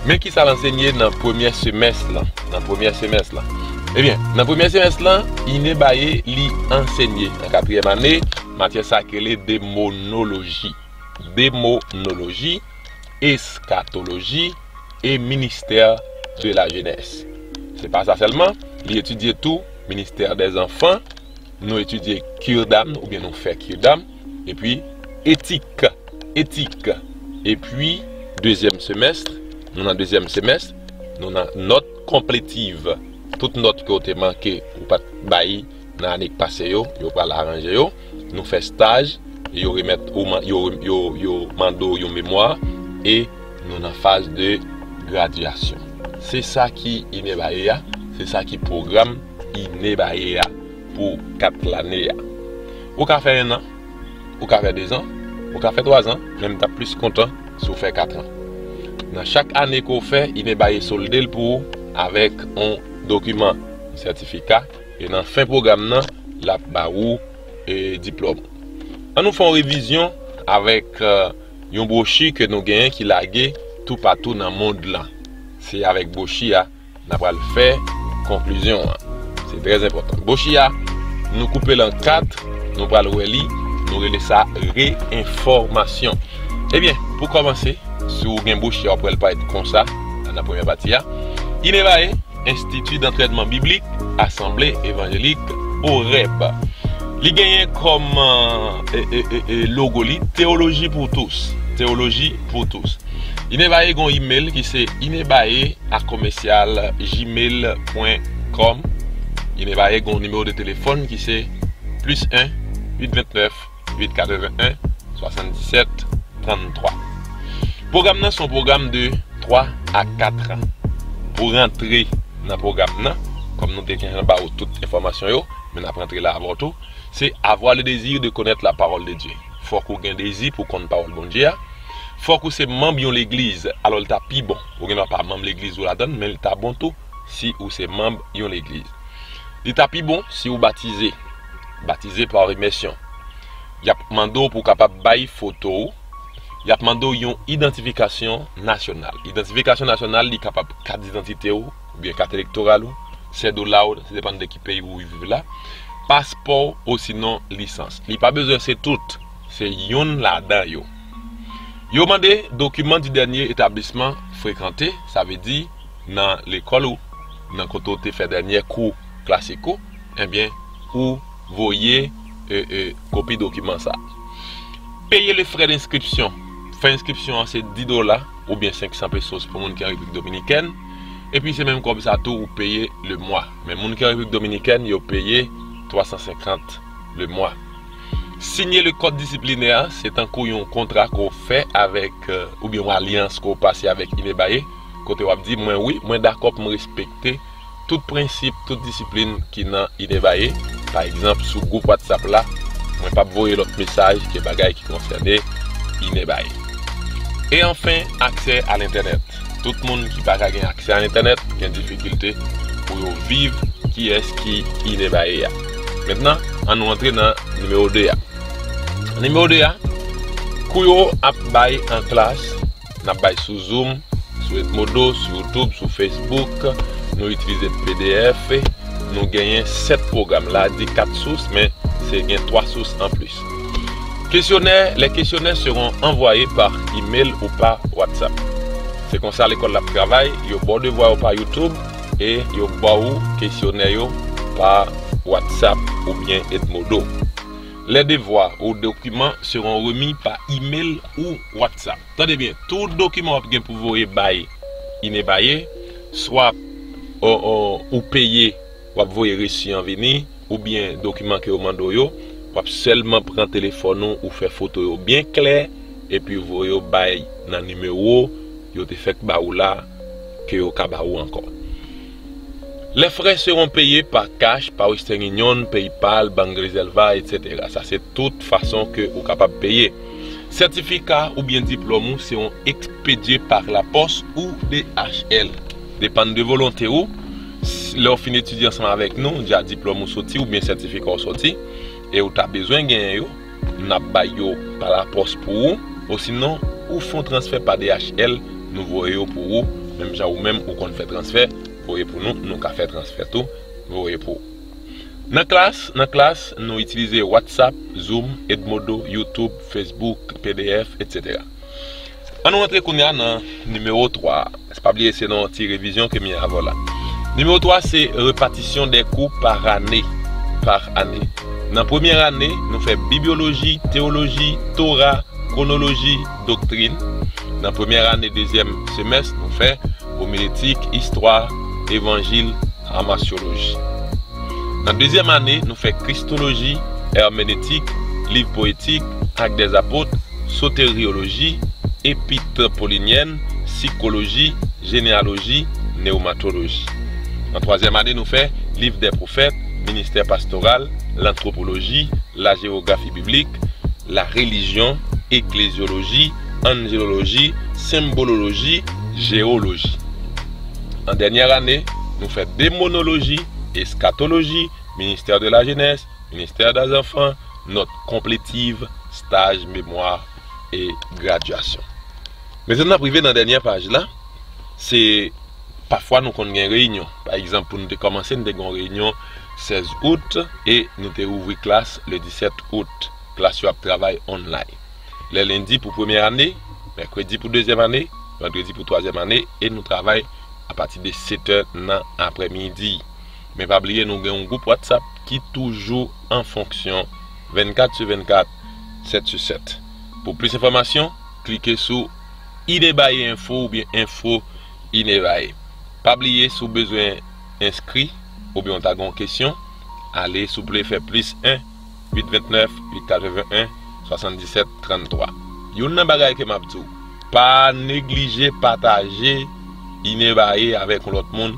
Men kisa l ansenye nan premyè semès lan. Nan premyè semès lan. Ebyen, nan premyè semès lan, Inebaye li ansenye an katriyèm ane, matyè sa ki rele demonoloji. Demonoloji, eskatoloji e ministère de la jeunesse. Se pa sa sèlman, li etidye tou ministère des enfants, nou etidye cure d'âme, oubyen nou fè cure d'âme, epi etik, etik. Epi, dezyèm semès, nou nan dezyèm semès, nou nan nòt konpletiv. Tout nòt ke w te manke, ou pa t bay nan ane k pase yo, yo pral aranje yo. Nou fè staj, yo remèt, ou man-, yo, yo, yo mande w yon memwa, e nou nan faz de gradyasyon. Se sa ki Inebaye a, se sa ki pwogram Inebaye a pou kat lane a. Ou ka fè en an, ou ka fè de zan, ou ka fè twa zan, men m t ap plis kontan si w fè kat an. Nan chak ane ke w fè, Inebaye solde l pou ou avèk yon dokiman, yon sètifika, e nan fen pwogram nan, l ap ba ou, e, diplòm. An nou fè yon revizyon avèk, e, yon bwochi ke nou genyen ki lage toupatou nan mond lan. Se avèk bwochi a n a pral fè konklizyon an. Se trè enpòtan. Bwochi a, nou koupe l an kat, nou pral wè li, nou rele sa re-enfòmasyon. Ebyen, pou kòmanse, si w gen bwochi a, w ap wè l parèt konsa, nan premyè pati a. Inebae, Institut d'Entraînement Biblique, Asanble Evanjelik Oreb. Li genyen kòm e, e, e, e, logo li, Théologie pour tous. Théologie pour tous. Inebae gon email ki se inebae a commercial gmail point com. Inebae gon nimewo de telefòn ki se plis en, uit vennèf, uit katreven en, swasanndisèt, tranntwa. Pwogram nan se yon pwogram de twa a kat an. Pou rantre nan pwogram nan, kòm nou te gentan ba ou tout enfòmasyon yo, men n ap rantre la avè w tou, se avoir le désir de connaître la parole de Dieu. Fòk ou gen dezi pou konn pawòl Bondye a. Fòk ou se manm yon legliz. Alò, li ta pi bon. Ou gendwa pa manm legliz ou ladan l, men li ta bon tou si ou se manm yon legliz. Li ta pi bon si ou batize. Batize pa imèsyon. Y ap mande w pou w kapab bay foto w. Y ap mande w yon idantifikasyon nasyonal. Idantifikasyon nasyonal, li kapab kat didantite w, oubyen kat elektoral ou, sèdola w, se depann de ki peyi ou viv la, paspò w, osinon lisans. Li pa bezwen se tout, se yonn ladan yo. Yo mande dokiman di dènye etablisman frekante, sa vle di nan lekòl ou, nan kote w te fè dènyè kou klasik ou, ebyen, ou voye e, e, kopi dokiman sa. Payer les frais d'inscription. Frè enskripsyon an se dis dola oubyen senk san pesos pou moun ki an Repiblik Dominikèn. Epi se menm kòb sa tou ou peye le mwa. Men moun ki an Repiblik Dominikèn, yo peye twa san senkant le mwa. Signer le code disciplinaire, se tankou yon kontra ke w fè avèk, e, oubyen yon alyans ke w pase avèk Inebae, kote w ap di, mwen wi, mwen dakò pou m respekte tout prensip, tout disiplin ki nan Inebae. Pa egzanp, sou gwoup WhatsApp la, mwen p ap voye lòt mesaj ke bagay ki konsène Inebae. E anfen, aksè a lentènèt. Tout moun ki pa ka gen aksè a lentènèt gen difikilte pou yo viv kiyès ki Inebae a. Mentnan, ann nou antre nan nimewo de a. Nimewo de a, kou yo ap bay an klas, n ap bay sou Zoom, sou Edmodo, sou YouTube, sou Facebook, nou itilize P D F, nou genyen sèt pwogram. La a di kat sous, men se gen twa sous anplis. Questionnaire, les questionnaires seront envoyés par email ou par WhatsApp. Se konsa lekòl la ap travay, yo ba w devwa yo pa YouTube e yo ba w kesyonè yo pa WhatsApp oubyen Edmodo. Les devoirs ou document seront remis par email ou WhatsApp. Tande byen, tout dokiman w ap gen pou voye bay Inebae, swa, o, o, ou peye, w ap voye resi an vini, oubyen dokiman ke yo mande w yo, w ap sèlman pran telefòn ou, ou fè foto yo byen klè, epi voye yo bay nan nimewo yo te fèk ba ou la, ke yo ka ba ou ankò. Les frais seront payés par cash, par Western Union, PayPal, Bank Reserva, et cetera. Sa se tout fason ke ou kapab peye. Sètifika oubyen diplòm ou se yon ekspedye pa lapòs ou D H L. Depann de volonte ou, s- lè w fin etidye ansanm avèk nou, dja diplòm ou soti oubyen sètifika w soti, e ou ta bezwen genyen yo, n ap bay yo pa lapòs pou ou, osinon, ou fè yon transfè pa D H L, nou voye yo pou ou, menm jan ou menm ou konn fè transfè, voye pou nou, nou ka fè transfè tou, voye pou ou. Nan klas, nan klas, nou itilize WhatsApp, Zoom, Edmodo, YouTube, Facebook, P D F, et cetera. Ann nou rantre kounye a nan nimewo twa a. Pa bliye se nan yon ti revizyon ke m ye avè w la. Nimewo twa se repatisyon dè kou pa ane. Pa ane. Nan premyè ane, nou fè bibyoloji, teyoloji, Tora, kwonoloji, doktrin. Nan premyè ane, dezyèm semès, nou fè omiletik, istwa, evanjil, amasyoloji. Nan dezyèm ane, nou fè kristoloji, èmenetik, liv powetik, Actes des Apôtres, soteryoloji, epit polinyèn, sikoloji, jeneyaloji, newmatoloji. Nan twazyèm ane, nou fè liv dè pwofèt, ministè pastoral, lantwopoloji, la jewografi biblik, la relijyon, eklezyoloji, anjeloloji, senbololoji, jeyoloji. An dènyè ane, nou fè demonoloji, eskatoloji, ministè de la jenès, ministè dè zanfan, nòt konpletiv, staj memwa, e gradyasyon. Mentnan n ap rive nan dènyè paj la, se pafwa nou konn gen reyinyon. Pa egzanp, pou nou te kòmanse, nou te gen yon reyinyon sèz out e nou te ouvri klas le disèt out. Klas yo ap travay online. Lè lendi pou premyè ane, mèkredi pou dezyèm ane, vandredi pou twazyèm ane, e nou travay apati de sèt è nan aprèmidi. Men pa bliye, nou gen yon gwoup WhatsApp ki toujou an fonksyon vennkat sou vennkat, sèt sou sèt. Pou plis enfòmasyon, klike sou Inebaye Enfo oubyen Enfo Inebaye. Pa bliye, si w bezwen enskri oubyen w ta gen yon kesyon, ale souple fè plis en, uit vennèf, uit katreven en, swasanndisèt, tranntwa. Youn nan bagay ke m ap di w, pa neglije pataje Inebaye avèk yon lòt moun,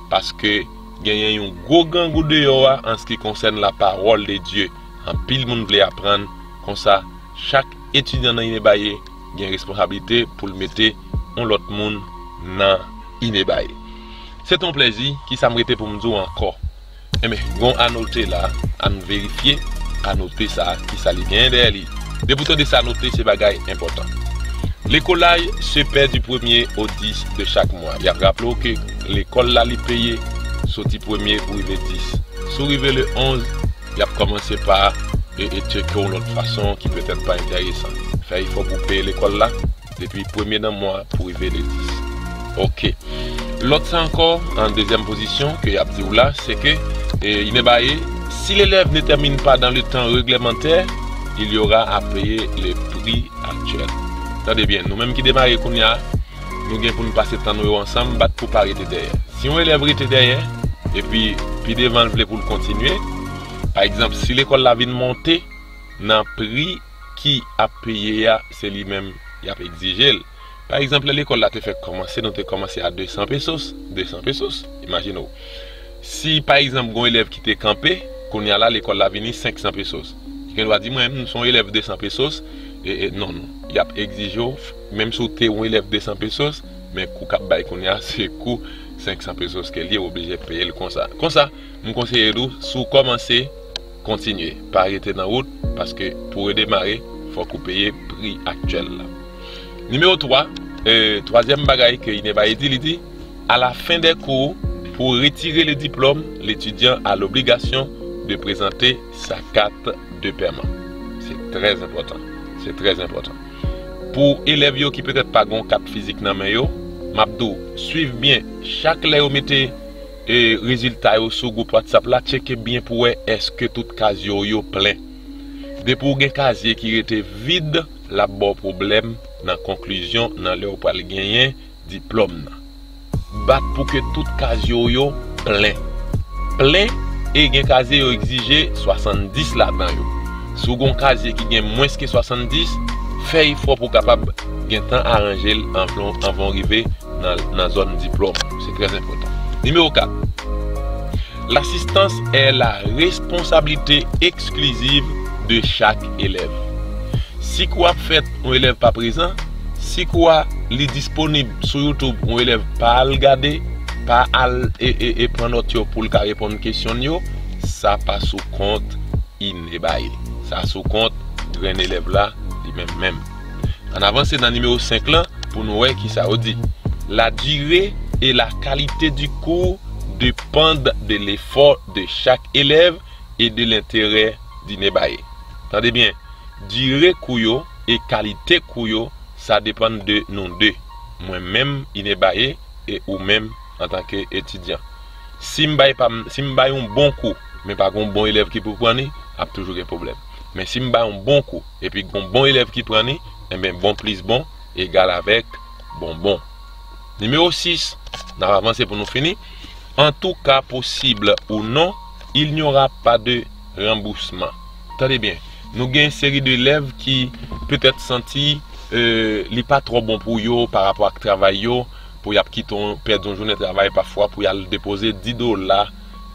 paske genyen yon gwo grangou deyò a an se ki konsène la parole de Dieu. Anpil moun vle aprann, konsa, chak etidyan nan Inebaye gen responsablite pou l mete yon lòt moun nan Inebaye. Se t on plèzi, kisa m rete pou m di w ankò? Enben, gon anote la, ann verifye anote sa, kisa li genyen dèyè li. Depi w tande sa anote, se bagay enpòtan. L'écolage se paie du premier au dix de chaque mois. Y ap raple w ke lekòl la, li peye soti premye pou rive dis. Si w rive le onz, y ap kòmanse pa e, e tcheke w lòt fason ki petèt pa enteresan. Fè efò pou w peye lekòl la depi premye nan mwa pou rive le dis. Oke. Lòt sa ankò, an dezyèm pozisyon ke y ap di w la, se ke, e, Inebaye, si l'élève ne termine pas dans le temps réglementaire, il y aura à payer le prix actuel. Tande byen, nou menm ki demare kounye a, nou gen pou n pase tan nou yo ansanm, bat pou pa rete dèyè. Si yon elèv rete dèyè, epi pi devan l vle pou l kontinye, pa egzanp, si lekòl la vin monte nan pri ki ap peye a, se li menm y ap egzije l. Pa egzanp, lè lekòl la te fèk kòmanse, nou te kòmanse a de san pesos, de san pesos, imajine w. Si, pa egzanp, gon elèv ki te kanpe, kounye a la, lekòl la vini senk san pesos. Li gen dwa di, "Mwen menm, m se yon elèv de san pesos," e, e, non, non. Y ap egzije w, menm si w te yon elèv de san pesos, men kou k ap bay kounye a, se kou senk san pesos ke l ye, w oblije peye l konsa. Konsa, m konseye tou, si w kòmanse, kontinye, pa rete nan wout, paske pou redemare, fòk ou peye pri aktyèl la. Nimewo twa, e, twazyèm bagay ke Inebaye di, li di, à la fin des cours, pour retirer le diplôme, l'étudiant a l'obligation de présenter sa carte de paiement. Se trè enpòtan. Se trè enpòtan. Pou elèv yo ki petèt pa gon kat fizik nan men yo, m ap di w, swiv byen, chak lè yo mete, e, rezilta yo sou gwoup WhatsApp la, tcheke byen pou wè èske tout kazye w yo plen. Depi w gen kazye ki rete vid, l ap ba w pwoblèm nan konklizyon nan lè w pral genyen diplòm nan. Bat pou ke tout kazye w yo plen. Plen, e gen kazye yo egzije swasanndis ladan yo. Si w gen yon kazye ki gen mwens ke swasanndis, fè efò pou w kapab gentan aranje l anvan, anvan w rive nan, nan zòn diplòm. Se trè enpòtan. Nimewo kat. L'assistance est la responsabilité exclusive de chaque élève. Si kou ap fèt, yon elèv pa prezan, si kou a li disponib sou YouTube, yon elèv pa al gade, pa al e, e, e pran nòt yo pou l ka reponn kesyon yo, sa pa sou kont Inebaye. Sa sou kont grenn elèv la, li menm menm. Ann avanse nan nimewo senk lan pou nou wè kisa yo di. La durée et la qualité du cours dépendent de l'effort de chaque élève et de l'intérêt d'Inebaye. Tande byen, dire kou yo e kalite kou yo, sa depann de nou de. Mwen menm, Inebaye, e ou menm, antanke etidyan. Si m bay pa m, si m bay yon bon kou, men pa gen yon bon elèv ki pou pran li, ap toujou gen pwoblèm. Men si m bay yon bon kou, epi gen yon bon elèv ki pran li, enben bon plis bon egal avèk bonbon. Nimewo sis, n ap avanse pou nou fini. En tout cas, possible ou non, il n'y aura pas de remboursement. Tande byen, nou gen yon seri de elèv ki petèt santi, e, li pa twò bon pou yo pa rapò ak travay yo, pou y ap kite yon, pèdi yon jounen travay pafwa pou y al depoze dis dola,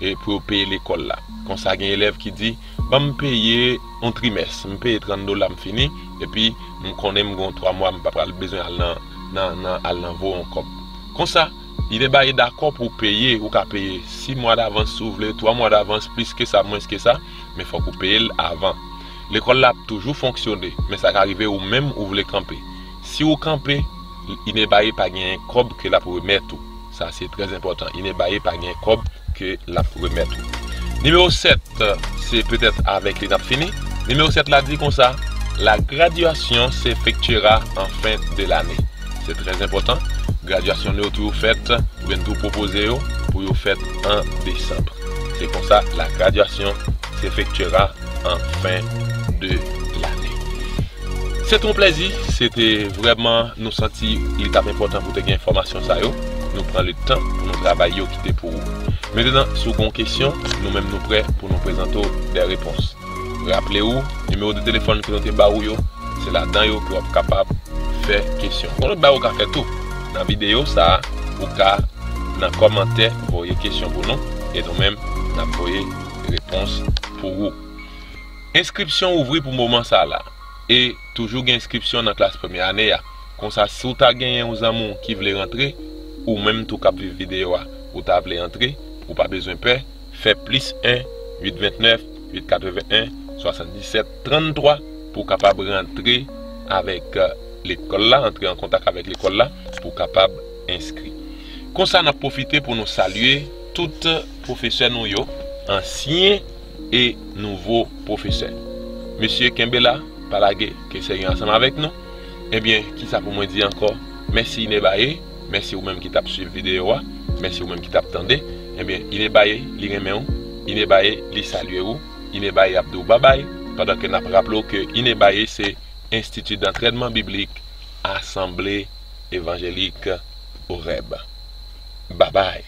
e, pou yo peye lekòl la. Konsa, gen elèv ki di, "Ban m peye yon trimès, m peye trant dola, m fini, epi m konnen m gen yon twa mwa, m pa pral bezwen al nan, nan, nan, al nan vo yon kòb." Konsa, Inebaye dakò pou w peye, ou ka peye sis mwa davans si w vle, twa mwa davans, plis ke sa, mwens ke sa, men fòk ou peye l avan. Lekòl la ap toujou fonksyone, men sa ka rive ou menm ou vle kanpe. Si ou kanpe, Inebaye pa genyen kòb ke l ap remèt ou. Sa se trè enpòtan. Inebaye pa genyen kòb ke l ap remèt ou. Nimewo sèt, se petèt avèk li n ap fini. Nimewo sèt la di konsa, la graduation s'effectuera en fin de l'année. Se trè enpòtan. Gradyasyon nou yo toujou fèt, oubyen nou toujou pwopoze yo pou yo fèt an desanm. Se konsa, la graduation s'effectuera en fin de l'année. Se te yon plèzi, se te vrèman, nou santi li t ap enpòtan pou te gen enfòmasyon sa yo. Nou pran le tan pou nou travay yo kite pou ou. Mentenan, si w gen yon kesyon, nou menm nou prè pou nou prezante w de repons. Raple w, nimewo de telefòn ke nou te ba ou yo, se ladan yo ke w ap kapab fè kesyon. Yon lòt bagay ou ka fè tou, nan videyo sa a, ou ka nan kòmantè voye kesyon pou nou, e nou menm, n ap voye repons pou ou. Enskripsyon ouvri pou moman sa la, e toujou gen enskripsyon nan klas premyè ane a. Konsa, si w ta genyen yon zanmi w ki vle rantre, ou menm tou k ap viv videyo a, ou ta vle antre, ou pa bezwen pè, fè plis en, uit vennèf, uit katreven en, swasanndisèt, tranntwa pou w kapab rantre avèk, euh, lekòl la, antre an kontak avèk lekòl la pou w kapab enskri. Konsa, n ap pwofite pou nou salye tout pwofesè nou yo, ansyen e nouvo pwofesè. Mesye, kenbe la, pa lage, ke Seyè ansanm avèk nou. Ebyen, kisa pou mwen di ankò? Mèsi Inebaye, mèsi ou menm ki t ap swiv videyo a, mèsi ou menm ki t ap tande. Ebyen, Inebaye, li renmen w, Inebaye, li salye w, Inebaye ap di w babay, pandan ke n ap raple w ke Inebaye se Institut d'Entraînement Biblique Assemblée Évangélique Horeb. Babay.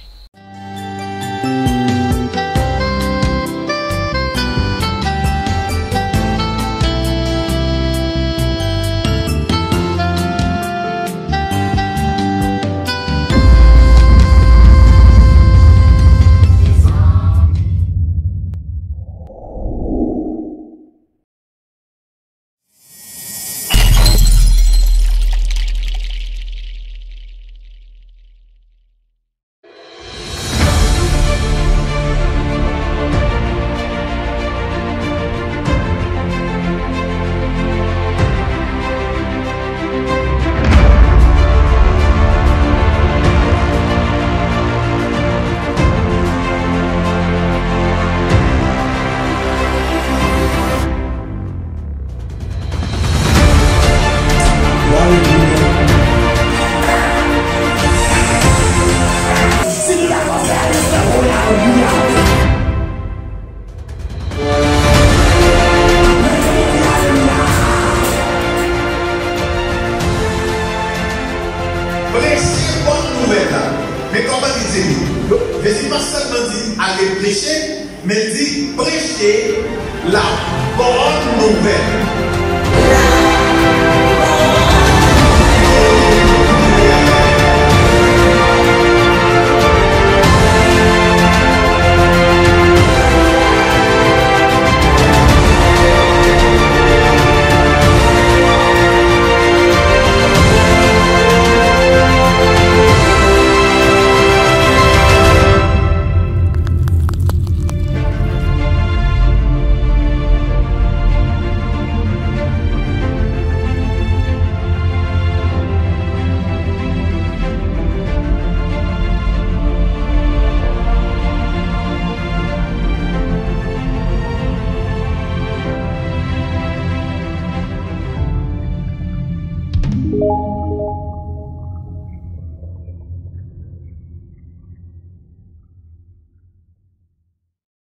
Preche bòn nouvèl la. Men kòman li di li? Jezi pa sèlman di ale preche, men l di preche la bòn nouvèl.